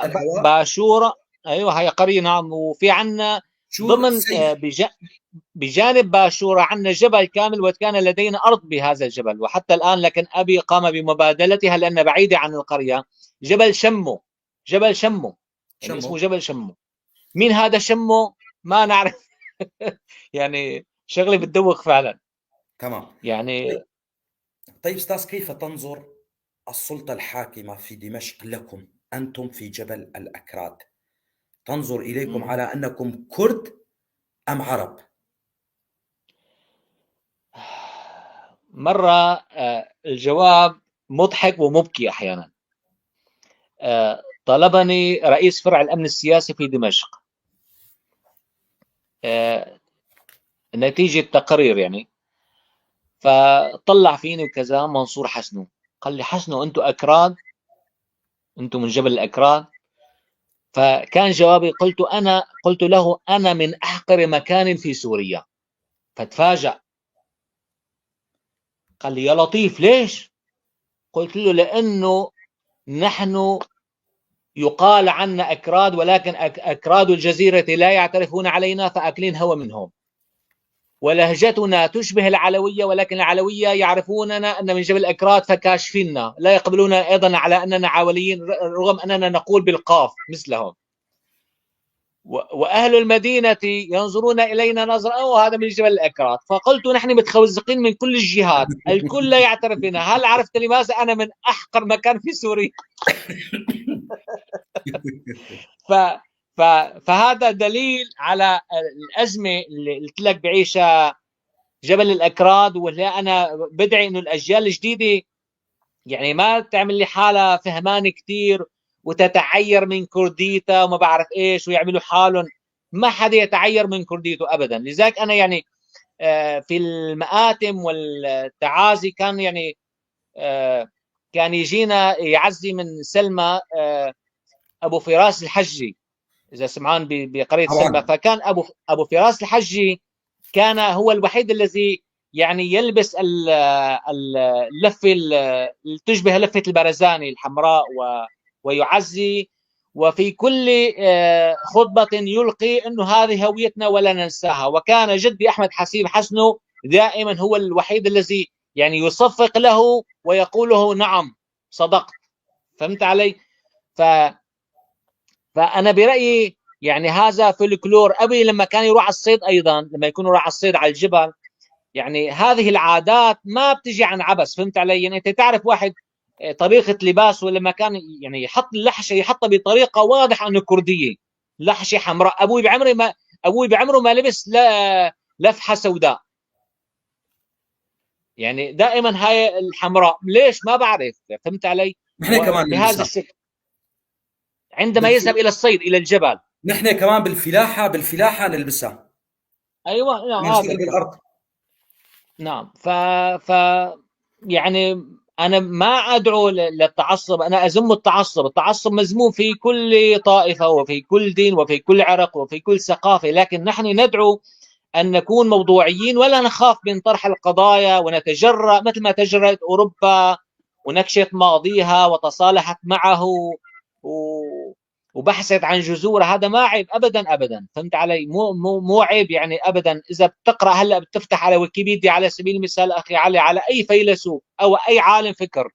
الهواء. باشوره، ايوه هي قرية نعم. وفي عندنا ضمن بجانب باشوره عندنا جبل كامل، وكان لدينا ارض بهذا الجبل وحتى الان، لكن ابي قام بمبادلتها لان بعيدة عن القرية. جبل شمو، جبل شمو، يعني شمو. اسمه جبل شمو. مين هذا شمو؟ ما نعرف. يعني شغله بتدوخ فعلا. تمام. يعني طيب استاذ، كيف تنظر السلطة الحاكمة في دمشق لكم انتم في جبل الاكراد؟ تنظر اليكم على انكم كرد ام عرب؟ مرة الجواب مضحك ومبكي أحيانا. طلبني رئيس فرع الأمن السياسي في دمشق، نتيجة تقرير يعني، فطلع فيني وكذا منصور حسنو، قال لي حسنو أنتم أكراد، أنتم من جبل الأكراد. فكان جوابي، قلت له أنا من أحقر مكان في سوريا. فتفاجأ، قال لي يا لطيف ليش؟ قلت له لأنه نحن يقال عنا أكراد، ولكن أكراد الجزيرة لا يعترفون علينا، فأكلين هوى منهم، ولهجتنا تشبه العلوية، ولكن العلوية يعرفوننا أن من جبل الأكراد فكاشفيننا، لا يقبلون أيضا على أننا عوليين رغم أننا نقول بالقاف مثلهم. وأهل المدينة ينظرون إلينا نظرة أو هذا من جبل الأكراد. فقلت نحن متخوزقين من كل الجهات، الكل لا يعترف بنا. هل عرفت لماذا أنا من أحقر مكان في سوريا؟ فهذا دليل على الأزمة اللي قلت لك بعيشها جبل الأكراد. واللي أنا بدعي إنه الأجيال الجديدة يعني ما تعمل لي حالها فهمان كتير وتتعير من كرديتها وما بعرف إيش ويعملوا حالهم، ما حدا يتعير من كرديته أبدا. لذلك أنا يعني في المآتم والتعازي كان يعني كان يجينا يعزي من سلمى أبو فراس الحجي، إذا سمعان بقرية سلمى. فكان أبو فراس الحجي كان هو الوحيد الذي يعني يلبس اللفة اللي تشبه لفة البرزاني الحمراء ويعزي، وفي كل خطبة يلقي أنه هذه هويتنا ولا ننساها. وكان جدي أحمد حسيب حسنو دائما هو الوحيد الذي يعني يصفق له ويقوله نعم صدقت. فهمت علي؟ فأنا برأيي يعني هذا فولكلور. أبي لما كان يروح على الصيد أيضا، لما يكونوا راح على الصيد على الجبل، يعني هذه العادات ما بتجي عن عبث. فهمت علي؟ يعني أنت تعرف واحد طريقة لباسه لما كان يعني يحط اللحشة يحطها بطريقة واضحة أنه كردية، لحشة حمراء. أبوي بعمره ما لبس لفحة سوداء، يعني دائما هاي الحمراء، ليش ما بعرف. فهمت علي؟ نحن كمان بهذا الشكل عندما يذهب إلى الصيد إلى الجبل، نحن كمان بالفلاحة نلبسها. أيوة نعم، نشتغل بالأرض. نعم. ف يعني انا ما ادعو للتعصب، انا اذم التعصب. التعصب مذموم في كل طائفة وفي كل دين وفي كل عرق وفي كل ثقافه، لكن نحن ندعو ان نكون موضوعيين ولا نخاف من طرح القضايا ونتجرأ مثل ما تجرأت اوروبا ونكشت ماضيها وتصالحت معه وبحثت عن جذورها. هذا ما عيب ابدا ابدا، فهمت علي؟ مو عيب يعني ابدا. اذا بتقرا هلا، بتفتح على ويكيبيديا على سبيل المثال اخي علي، على اي فيلسوف او اي عالم فكر،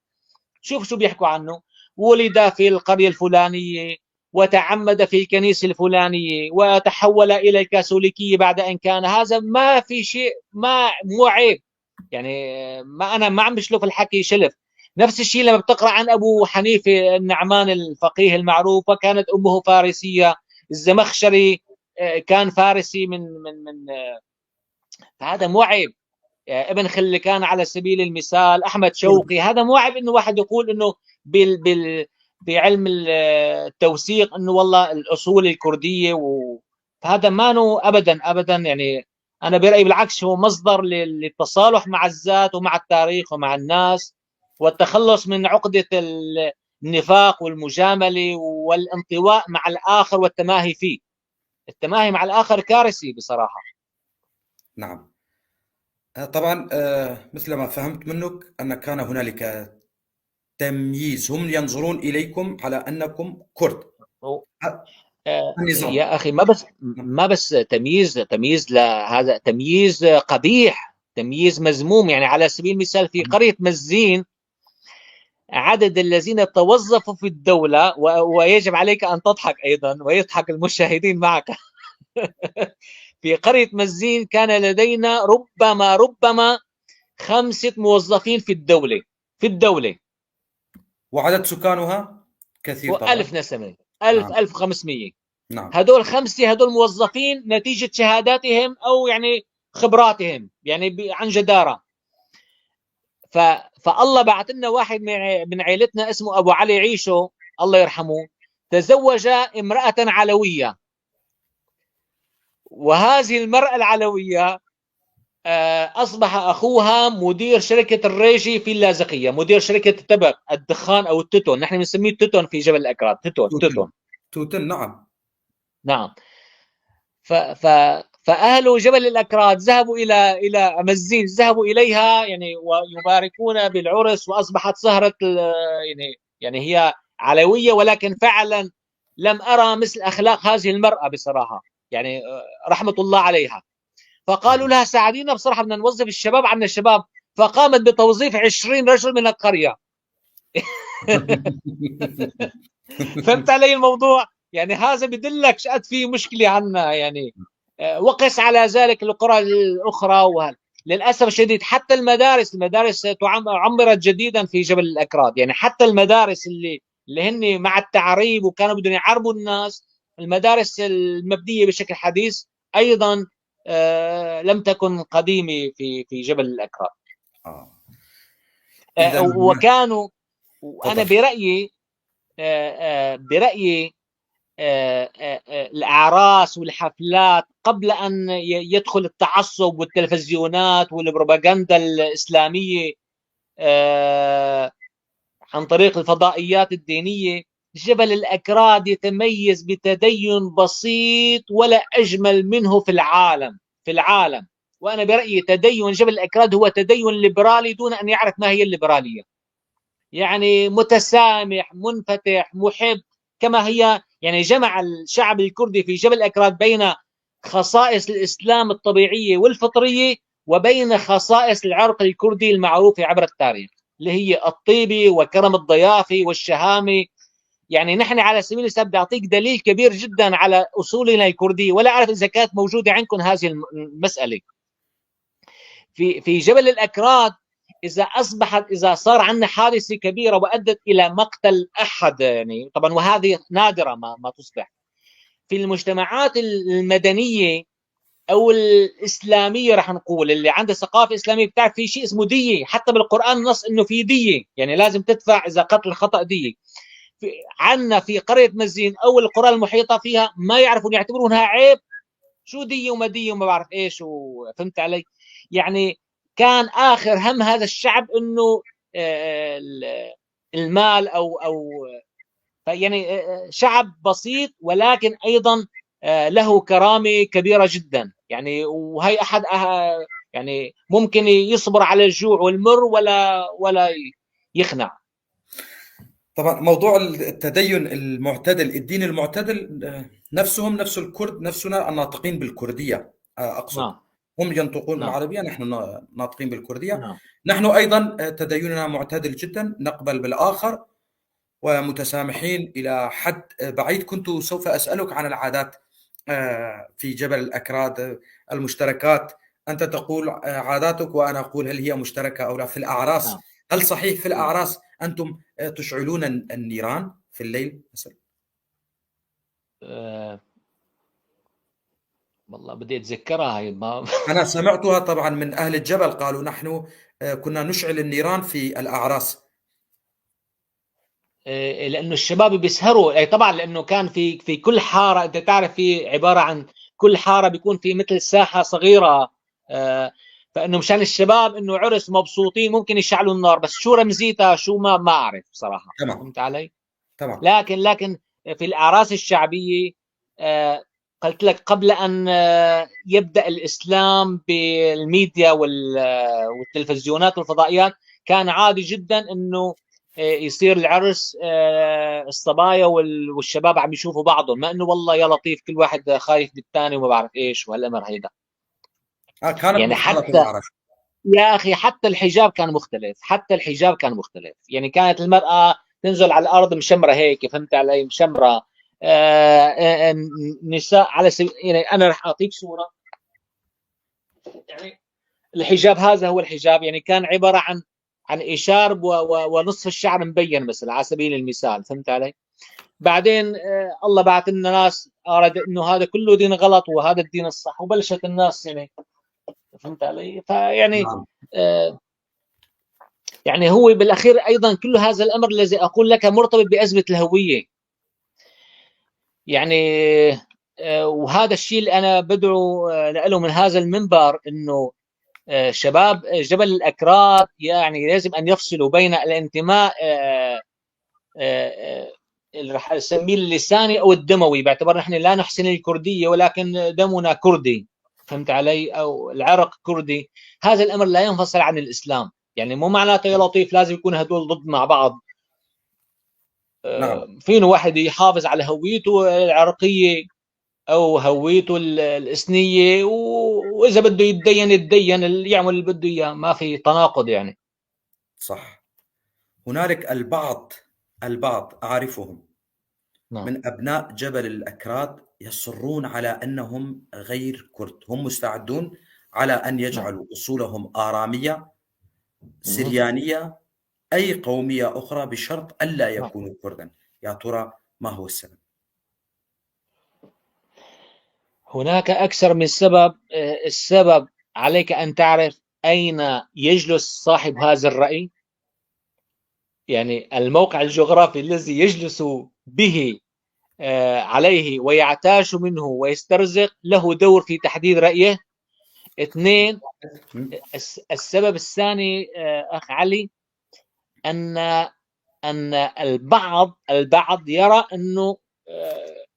شوف شو بيحكوا عنه: ولد في القرية الفلانية وتعمد في الكنيسة الفلانية وتحول الى الكاثوليكية بعد ان كان هذا. ما في شيء، ما مو عيب يعني. ما انا ما عم بشلف الحكي شلف. نفس الشيء لما بتقرا عن ابو حنيفة النعمان الفقيه المعروف، وكانت امه فارسيه. الزمخشري كان فارسي من، فهذا مو عيب. ابن خلكان على سبيل المثال، احمد شوقي، هذا مو عيب انه واحد يقول انه بال بال بعلم التوثيق انه والله الاصول الكرديه فهذا ما ابدا ابدا. يعني انا برايي بالعكس، هو مصدر للتصالح مع الذات ومع التاريخ ومع الناس والتخلص من عقده النفاق والمجامله والانطواء مع الاخر والتماهي فيه. التماهي مع الاخر كارثي بصراحه. نعم، طبعا مثل ما فهمت منك ان كان هنالك تمييز، هم ينظرون اليكم على انكم كرد. النظام يا اخي ما بس تمييز، تمييز لا، هذا تمييز قبيح، تمييز مذموم. يعني على سبيل المثال في قرية مزين عدد الذين توظفوا في الدولة، ويجب عليك أن تضحك أيضا ويضحك المشاهدين معك، في قرية مزين كان لدينا ربما 5 موظفين في الدولة، في الدولة. وعدد سكانها كثير طبعا. 1000 نسمة، 1000. 1500. هدول 5، هدول موظفين نتيجة شهاداتهم أو يعني خبراتهم، يعني عن جدارة. فالله بعث لنا واحد من عائلتنا اسمه أبو علي عيشو الله يرحمه، تزوج امرأة علوية، وهذه المرأة العلوية أصبح أخوها مدير شركة الريجي في اللاذقية، مدير شركة التبغ الدخان أو التتون، نحن بنسميه التتون في جبل الأكراد، تتون. توتن. تتون. توتن، نعم. نعم. ف ف فأهل جبل الأكراد ذهبوا إلى مزين، ذهبوا إليها يعني ويباركون بالعرس، وأصبحت سهرة يعني هي علوية، ولكن فعلا لم أرى مثل أخلاق هذه المرأة بصراحة، يعني رحمة الله عليها. فقالوا لها: ساعدينا بصراحة، بدنا نوظف الشباب، عنا الشباب. فقامت بتوظيف 20 رجل من القرية. فهمت علي الموضوع؟ يعني هذا بدلك شقد في مشكلة عنا يعني. وقس على ذلك القرى الأخرى. للأسف الشديد حتى المدارس عمرت جديدا في جبل الأكراد، يعني حتى المدارس اللي هن مع التعريب وكانوا بدهم يعربوا الناس، المدارس المبنية بشكل حديث أيضا لم تكن قديمة في جبل الأكراد. إذا وكانوا وأنا تفضل. برأيي الأعراس والحفلات قبل أن يدخل التعصب والتلفزيونات والبروباغندا الإسلامية عن طريق الفضائيات الدينية، جبل الأكراد يتميز بتدين بسيط ولا أجمل منه في العالم، في العالم. وأنا برأيي تدين جبل الأكراد هو تدين ليبرالي دون أن يعرف ما هي الليبرالية، يعني متسامح منفتح محب كما هي. يعني جمع الشعب الكردي في جبل الأكراد بين خصائص الإسلام الطبيعية والفطرية وبين خصائص العرق الكردي المعروفة عبر التاريخ، اللي هي الطيبة وكرم الضيافة والشهامة. يعني نحن على سبيل المثال بدي أعطيك دليل كبير جدا على أصولنا الكردية، ولا أعرف إذا كانت موجودة عندكم هذه المسألة في جبل الأكراد. إذا صار عندنا حادثة كبيرة وأدت إلى مقتل أحد، يعني طبعا وهذه نادرة ما تصبح في المجتمعات المدنية أو الإسلامية، رح نقول اللي عندها ثقافة إسلامية، بتعرف في شيء اسمه دية، حتى بالقرآن نص إنه في دية، يعني لازم تدفع إذا قتل خطأ دية. عندنا في قرية مزين أو القرى المحيطة فيها ما يعرفون، يعتبرونها عيب، شو دية وما دية وما بعرف إيش، وفهمت علي؟ يعني كان آخر هم هذا الشعب إنه المال او يعني شعب بسيط، ولكن ايضا له كرامة كبيرة جدا يعني. وهي احد يعني ممكن يصبر على الجوع والمر ولا يخنع. طبعا موضوع التدين المعتدل، الدين المعتدل، نفسهم نفس الكرد، نفسنا الناطقين بالكردية، أقصد. نعم. هم ينطقون نعم. بالعربية، نحن ناطقين بالكردية. نعم. نحن أيضا تديننا معتدل جدا، نقبل بالآخر ومتسامحين إلى حد بعيد. كنت سوف أسألك عن العادات في جبل الأكراد، المشتركات. أنت تقول عاداتك وأنا أقول هل هي مشتركة أو لا في الأعراس. نعم. هل صحيح في الأعراس أنتم تشعلون النيران في الليل مثلا؟ والله بدي أتذكرها هاي، ما أنا سمعتها طبعا من أهل الجبل، قالوا نحن كنا نشعل النيران في الأعراس. لأنه الشباب بيسهروا. أي طبعا، لأنه كان في كل حارة، أنت تعرف في عبارة عن كل حارة بيكون في مثل ساحة صغيرة، فإنه مشان الشباب إنه عرس مبسوطين ممكن يشعلوا النار، بس شو رمزيتها شو ما أعرف صراحة. فهمت علي؟ لكن في الأعراس الشعبية، قلت لك قبل أن يبدأ الإسلام بالميديا والتلفزيونات والفضائيات، كان عادي جدا إنه يصير العرس، الصبايا والشباب عم يشوفوا بعضهم، ما إنه والله يا لطيف كل واحد خايف بالثاني وما بعرف إيش وهالأمر هيدا. كانت مختلفة الأعراس. يا أخي حتى الحجاب كان مختلف، حتى الحجاب كان مختلف. يعني كانت المرأة تنزل على الأرض مشمرة هيك، فهمت علي؟ مشمرة. نساء على سبيل، يعني أنا رح أعطيك صورة. يعني الحجاب هذا هو الحجاب، يعني كان عبارة عن إشارب ونصف الشعر مبين مثلا على سبيل المثال، فهمت علي؟ بعدين الله بعث لنا ناس أراد إنه هذا كله دين غلط وهذا الدين الصح، وبلشت الناس يعني، فهمت علي؟ فيعني يعني هو بالأخير أيضا كل هذا الأمر الذي أقول لك مرتبط بأزمة الهوية. وهذا الشيء اللي أنا بدعو له من هذا المنبر، إنه شباب جبل الأكراد لازم أن يفصلوا بين الانتماء، اللي راح أسميه اللساني أو الدموي، باعتبار نحن لا نحسن الكردية ولكن دمنا كردي، فهمت علي؟ أو العرق كردي. هذا الأمر لا ينفصل عن الإسلام، يعني مو معناته يا لطيف لازم يكون هدول ضد مع بعض. فينه واحد يحافظ على هويته العرقية أو هويته الإثنية، وإذا بده يتدين يتدين، اللي يعمل اللي بده إياه، ما في تناقض يعني. صح. هنالك البعض أعرفهم من أبناء جبل الأكراد يصرون على أنهم غير كرد، هم مستعدون على أن يجعلوا أصولهم آرامية، سريانية، أي قومية أخرى، بشرط ألا يكونوا كردا. يا ترى ما هو السبب؟ هناك أكثر من سبب. السبب عليك أن تعرف أين يجلس صاحب هذا الرأي، يعني الموقع الجغرافي الذي يجلس به عليه ويعتاش منه ويسترزق له دور في تحديد رأيه. اثنين، السبب الثاني، أخ علي، أن البعض يرى أنه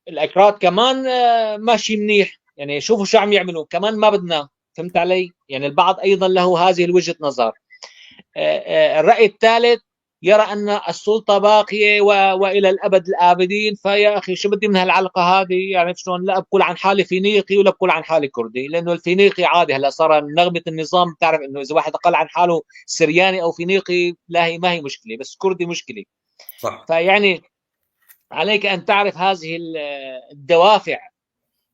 الأكراد كمان ماشي منيح، يعني شوفوا شو عم يعملوا كمان ما بدنا، فهمت علي؟ يعني البعض أيضا له هذه الوجهة نظر. الرأي الثالث يرى أن السلطة باقية وإلى الأبد الآبدين، فيا أخي شو بدي من هالعلقة هذه؟ يعني شلون لا بقول عن حالي فينيقي ولا بقول عن حالي كردي، لأنه الفينيقي عادي هلا صار نغمة النظام، بتعرف إنه إذا واحد قال عن حاله سرياني أو فينيقي لا هي ما هي مشكلة، بس كردي مشكلة. فيعني عليك أن تعرف هذه الدوافع.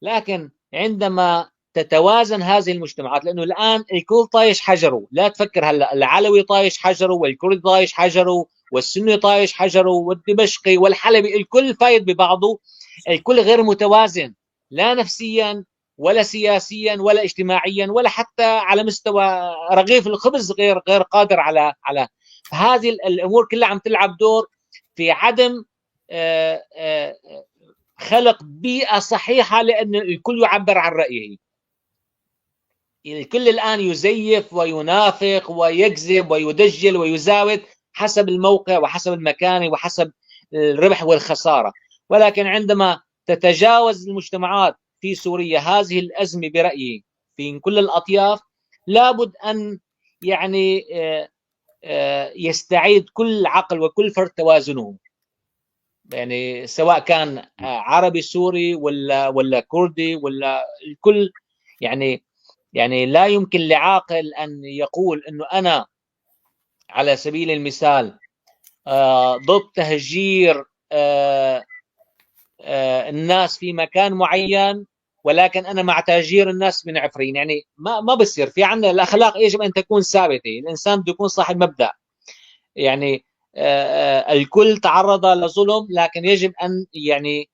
لكن عندما تتوازن هذه المجتمعات، لأنه الآن الكل طايش حجره، لا تفكر هلأ العلوي طايش حجره والكردي طايش حجره والسني طايش حجره والدمشقي والحلبي، الكل فايد ببعضه، الكل غير متوازن لا نفسيا ولا سياسيا ولا اجتماعيا ولا حتى على مستوى رغيف الخبز، غير قادر على هذه الأمور كلها عم تلعب دور في عدم خلق بيئة صحيحة لأن الكل يعبر عن رأيه. الكل الآن يزيف وينافق ويكذب ويدجل ويزاود حسب الموقع وحسب المكان وحسب الربح والخسارة. ولكن عندما تتجاوز المجتمعات في سوريا هذه الأزمة برأيي في كل الأطياف، لابد أن يعني يستعيد كل عقل وكل فرد توازنه، يعني سواء كان عربي سوري ولا كردي ولا الكل. يعني لا يمكن لعاقل أن يقول أنه أنا على سبيل المثال ضد تهجير الناس في مكان معين، ولكن أنا مع تهجير الناس من عفرين. يعني ما بصير. في عندنا الأخلاق يجب أن تكون ثابتة، الإنسان بده يكون صاحب مبدأ. يعني الكل تعرض لظلم، لكن يجب أن يعني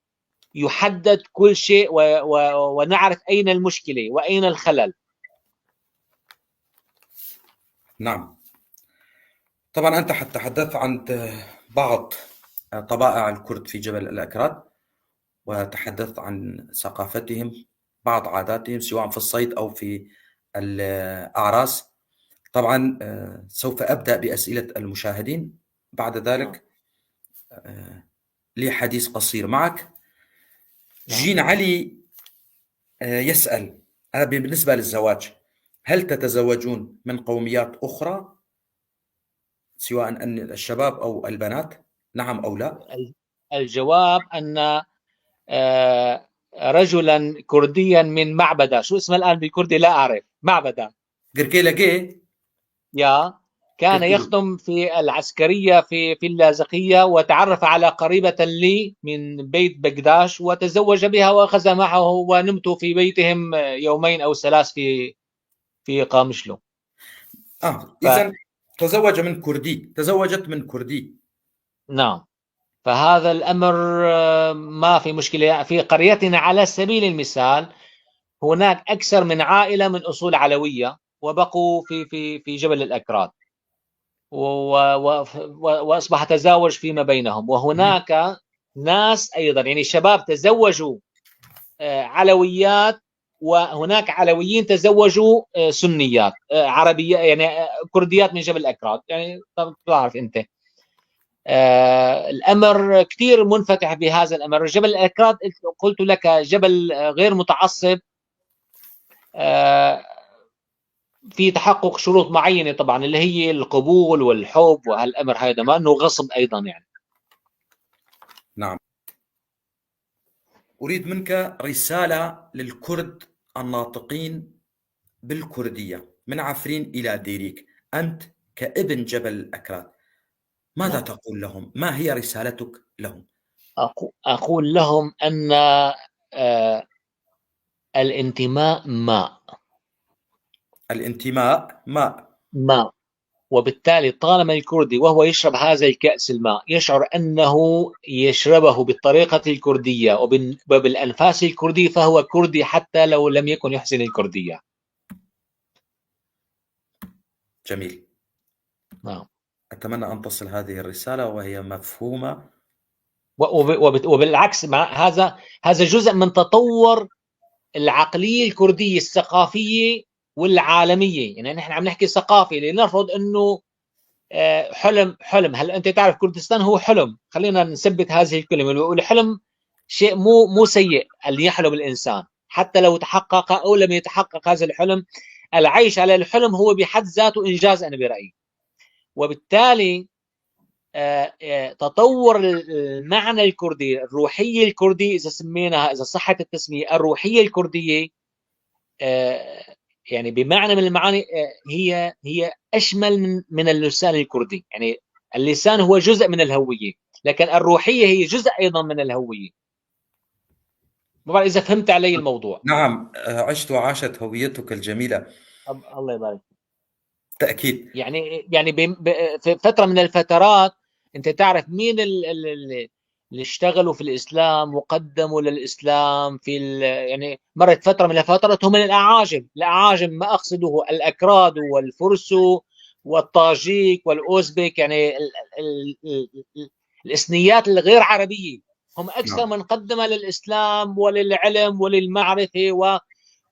يحدد كل شيء ونعرف أين المشكلة وأين الخلل. نعم، طبعا أنت تحدثت عن بعض طبائع الكرد في جبل الأكراد، وتحدثت عن ثقافتهم، بعض عاداتهم سواء في الصيد أو في الأعراس. طبعا سوف أبدأ بأسئلة المشاهدين، بعد ذلك لي حديث قصير معك. جين علي يسأل بالنسبة للزواج، هل تتزوجون من قوميات أخرى سواء أن الشباب أو البنات؟ نعم أو لا؟ الجواب أن رجلا كرديا من معبدة، شو اسمه الآن بالكردي لا أعرف، معبدة قركيلة يا، كان يخدم في العسكرية في اللاذقية، وتعرف على قريبة لي من بيت بغداش وتزوج بها وأخذ معه، ونمت في بيتهم يومين أو 3 في قامشلو. إذن تزوج من كردي، تزوجت من كردي. نعم، فهذا الأمر ما في مشكلة. في قريتنا على سبيل المثال هناك أكثر من عائلة من أصول علوية وبقوا في في في جبل الأكراد، وأصبح تزاوج فيما بينهم. وهناك ناس أيضا يعني شباب تزوجوا علويات، وهناك علويين تزوجوا سنيات عربية، يعني كرديات من جبل الأكراد. يعني تعرف أنت الأمر كثير منفتح بهذا الأمر. جبل الأكراد قلت لك جبل غير متعصب، في تحقق شروط معينة طبعا اللي هي القبول والحب وهالأمر هذا، ما أنه غصب أيضا يعني. نعم، أريد منك رسالة للكرد الناطقين بالكردية من عفرين إلى ديريك، أنت كابن جبل الأكراد ماذا نعم. تقول لهم؟ ما هي رسالتك لهم؟ أقول لهم أن الانتماء ماء. الانتماء ماء. ماء، وبالتالي طالما الكردي وهو يشرب هذا الكأس الماء يشعر أنه يشربه بالطريقة الكردية وبالأنفاس الكردية، فهو كردي حتى لو لم يكن يحسن الكردية. جميل. نعم. أتمنى أن تصل هذه الرسالة وهي مفهومة. وبالعكس مع هذا جزء من تطور العقلية الكردية الثقافية والعالمية. يعني نحن عم نحكي ثقافي لنرفض أنه حلم. هل أنت تعرف كردستان هو حلم؟ خلينا نثبت هذه الكلمة. والحلم شيء مو سيء اللي يحلم الإنسان، حتى لو تحقق أو لم يتحقق هذا الحلم، العيش على الحلم هو بحد ذاته إنجاز أنا برأيي. وبالتالي تطور المعنى الكردي، الروحية الكردية إذا سميناها، إذا صحت التسمية، الروحية الكردية، يعني بمعنى من المعاني، هي أشمل من اللسان الكردي. يعني اللسان هو جزء من الهوية، لكن الروحية هي جزء أيضا من الهوية. ما بعرف إذا فهمت علي الموضوع. نعم، عشت وعاشت هويتك الجميلة. الله يبارك. تأكيد. يعني في فترة من الفترات أنت تعرف مين اللي اشتغلوا في الإسلام وقدموا للإسلام في يعني مرت فترة من الفترات هم الأعاجم. الأعاجم ما أقصده الأكراد والفرس والطاجيك والأوزبك، يعني الإثنيات الغير عربية، هم أكثر من قدم للإسلام وللعلم وللمعرفة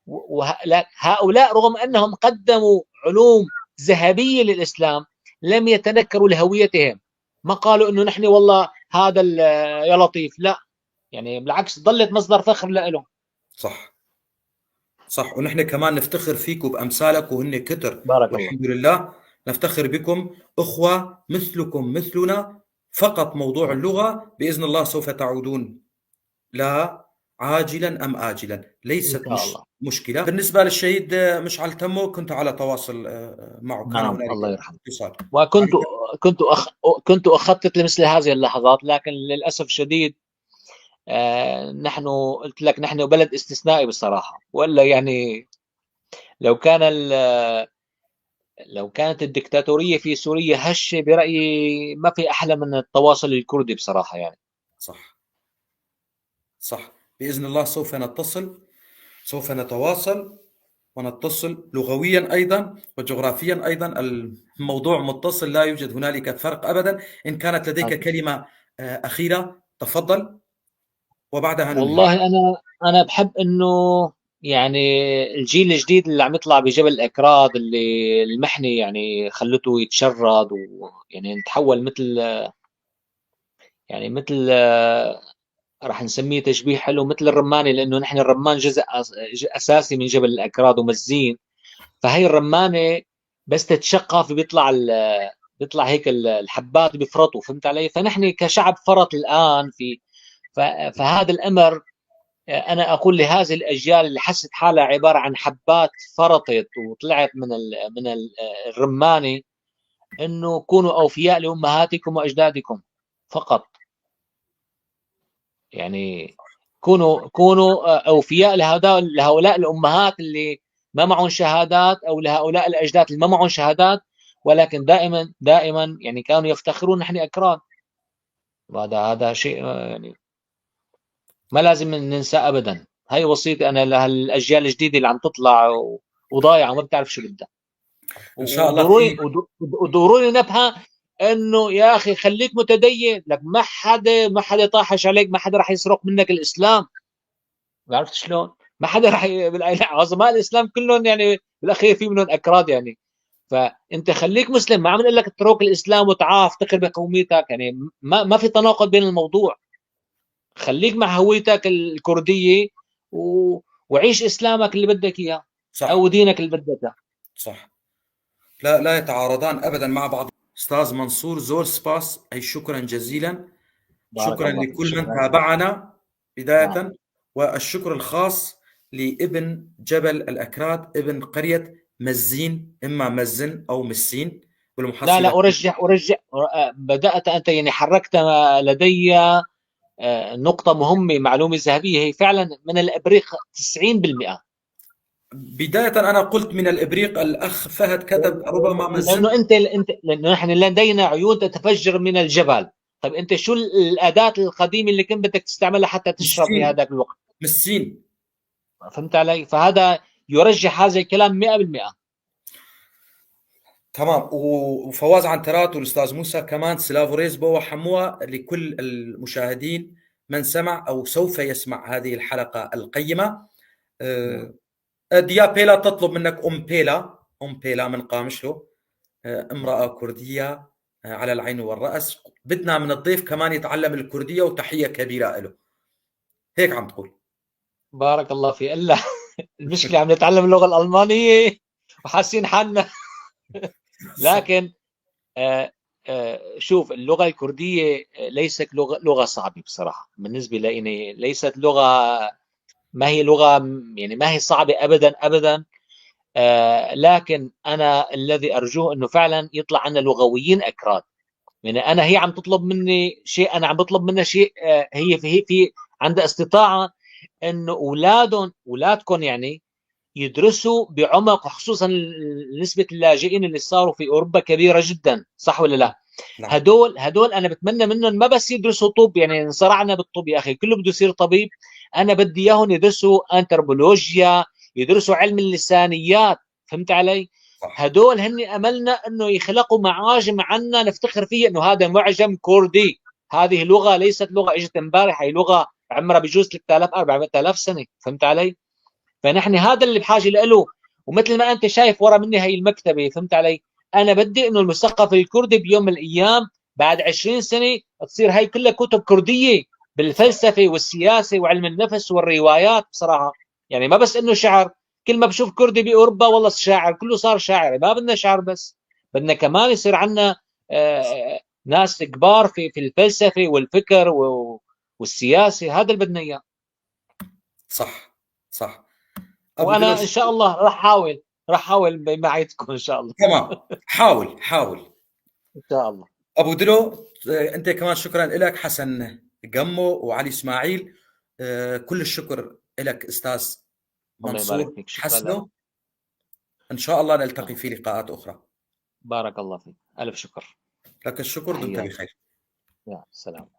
وهؤلاء رغم أنهم قدموا علوم ذهبية للإسلام لم يتنكروا لهويتهم، ما قالوا إنه نحن والله هذا يا لطيف، لا، يعني بالعكس ظلت مصدر فخر لهم. صح صح، ونحن كمان نفتخر فيك وبأمثالك، وهن كتر، بارك الله. والحمد لله نفتخر بكم أخوة مثلكم مثلنا. فقط موضوع اللغة بإذن الله سوف تعودون لا عاجلا أم آجلا، ليست إن شاء الله. مشكلة. بالنسبة للشهيد مشعل تمو كنت على تواصل معه، كان نعم، هنالك الله يرحمه. اتصال. وكنت كنت أخطط لمثل هذه اللحظات، لكن للأسف الشديد نحن قلت لك نحن بلد استثنائي بصراحة، ولا يعني لو كانت الدكتاتورية في سوريا هشة برأيي ما في أحلى من التواصل الكردي بصراحة يعني. صح صح، بإذن الله سوف نتصل، سوف نتواصل ونتصل لغويا أيضا وجغرافيا أيضا، الموضوع متصل، لا يوجد هنالك فرق أبدا. إن كانت لديك كلمة أخيرة تفضل وبعدها ننهي. والله أنا بحب إنه الجيل الجديد اللي عم يطلع بجبل الأكراد اللي المحنة خلته يتشرد ويعني نتحول مثل راح نسميه تشبيه حلو مثل الرمانة، لأنه نحن الرمان جزء أساسي من جبل الأكراد ومزين، فهي الرمانة بس تتشقف بيطلع هيك الحبات بيفرطوا، فهمت علي؟ فنحن كشعب فرط الآن في فهذا الأمر أنا أقول لهذه الأجيال اللي حست حالها عبارة عن حبات فرطت وطلعت من الرمانة، إنه كونوا أوفياء لأمهاتكم وأجدادكم فقط. كونوا أوفياء لهؤلاء الأمهات اللي ما معهم شهادات، أو لهؤلاء الأجداد اللي ما معهم شهادات، ولكن دائما كانوا يفتخرون نحن أكراد. وهذا شيء ما لازم ننسى أبدا. هاي وصيتي أنا لهالأجيال الجديدة اللي عم تطلع وضايعة وما بتعرف شو بدها. إن شاء الله في ودوروني نبهة إنه يا أخي خليك متدين، لك ما حدا طاحش عليك، ما حدا راح يسرق منك الإسلام، ما عرفت شلون؟ ما حدا راح عظماء الإسلام كلهم بالأخير في منهم أكراد فأنت خليك مسلم، ما عم نقول لك اترك الإسلام وتعال افتخر بقوميتك، ما في تناقض بين الموضوع. خليك مع هويتك الكردية وعيش إسلامك اللي بدك إياه. أو دينك اللي بدك إياه. صح، لا يتعارضان أبدا مع بعض. أستاذ منصور زور سباس، أي شكرا جزيلا. بارك شكرا الله فيك. لكل من شكراً. تابعنا بداية. والشكر الخاص لابن جبل الأكراد، ابن قرية مزين، إما مزن أو مسين بالمحصلة. لا، لا، أرجح. بدأت أنت حركت لدي نقطة مهمة، معلومة ذهبية، هي فعلا من الإبريق 90%. بداية أنا قلت من الإبريق، الأخ فهد كتب ربما مزن. لأنه لأنه نحن لدينا عيون تتفجر من الجبل. طيب أنت شو الأداة القديمة اللي كنت بدك تستعملها حتى تشرب في مسين. هذاك الوقت؟ مسين. فهمت علي؟ فهذا يرجح هذا الكلام 100%. تمام. وفواز عنترات والأستاذ موسى كمان، سلافو ريزبو وحموة لكل المشاهدين من سمع أو سوف يسمع هذه الحلقة القيمة. ديا بيلا تطلب منك أم بيلا، أم بيلا من قامشلو، امرأة كردية، على العين والرأس. بدنا من الضيف كمان يتعلم الكردية، وتحية كبيرة له. هيك عم تقول. بارك الله فيك. إلا المشكلة عم نتعلم اللغة الألمانية وحاسين حالنا. لكن اللغة الكردية ليست لغة صعبة بصراحة بالنسبة لإني، ليست لغة، ما هي لغة يعني ما هي صعبة أبدا أبدا. لكن أنا الذي أرجوه أنه فعلا يطلع عنا لغويين أكراد. أنا هي عم تطلب مني شيء، أنا عم بطلب منها شيء، هي في عندها استطاعة أنه أولادكم يدرسوا بعمق، خصوصا نسبة اللاجئين اللي صاروا في أوروبا كبيرة جدا، صح ولا لا؟ نعم. هدول أنا بتمنى منهم ما بس يدرسوا طب، انصرعنا بالطب يا أخي، كله بده يصير طبيب. أنا بدي إياهم يدرسوا أنثروبولوجيا، يدرسوا علم اللسانيات، فهمت علي؟ هدول هن أملنا أنه يخلقوا معاجم عنا نفتخر فيها، أنه هذا معجم كردي، هذه لغة ليست لغة إجت امبارح، هي لغة عمرها بجوز 3000 4000 سنة، فهمت علي؟ فنحن هذا اللي بحاجة له. ومثل ما انت شايف ورا مني هي المكتبة، فهمت علي؟ انا بدي انه المثقف الكردي بيوم من الايام بعد 20 سنة تصير هي كلها كتب كرديه بالفلسفة والسياسة وعلم النفس والروايات. بصراحة يعني ما بس انه شعر، كل ما بشوف كردي باوروبا والله شاعر، كله صار شاعر. ما بدنا شعر بس، بدنا كمان يصير عندنا ناس كبار في الفلسفة والفكر والسياسة. هذا اللي بدنا اياه. صح صح. وانا ان شاء الله راح احاول بمعيتكم ان شاء الله. تمام، حاول حاول. ان شاء الله. ابو دلو، انت كمان شكرا لك. حسن قمو وعلي اسماعيل، كل الشكر لك استاذ منصور حسنو. ان شاء الله نلتقي في لقاءات اخرى. بارك الله فيك، الف شكر. لك الشكر، دمت بخير. يا سلام.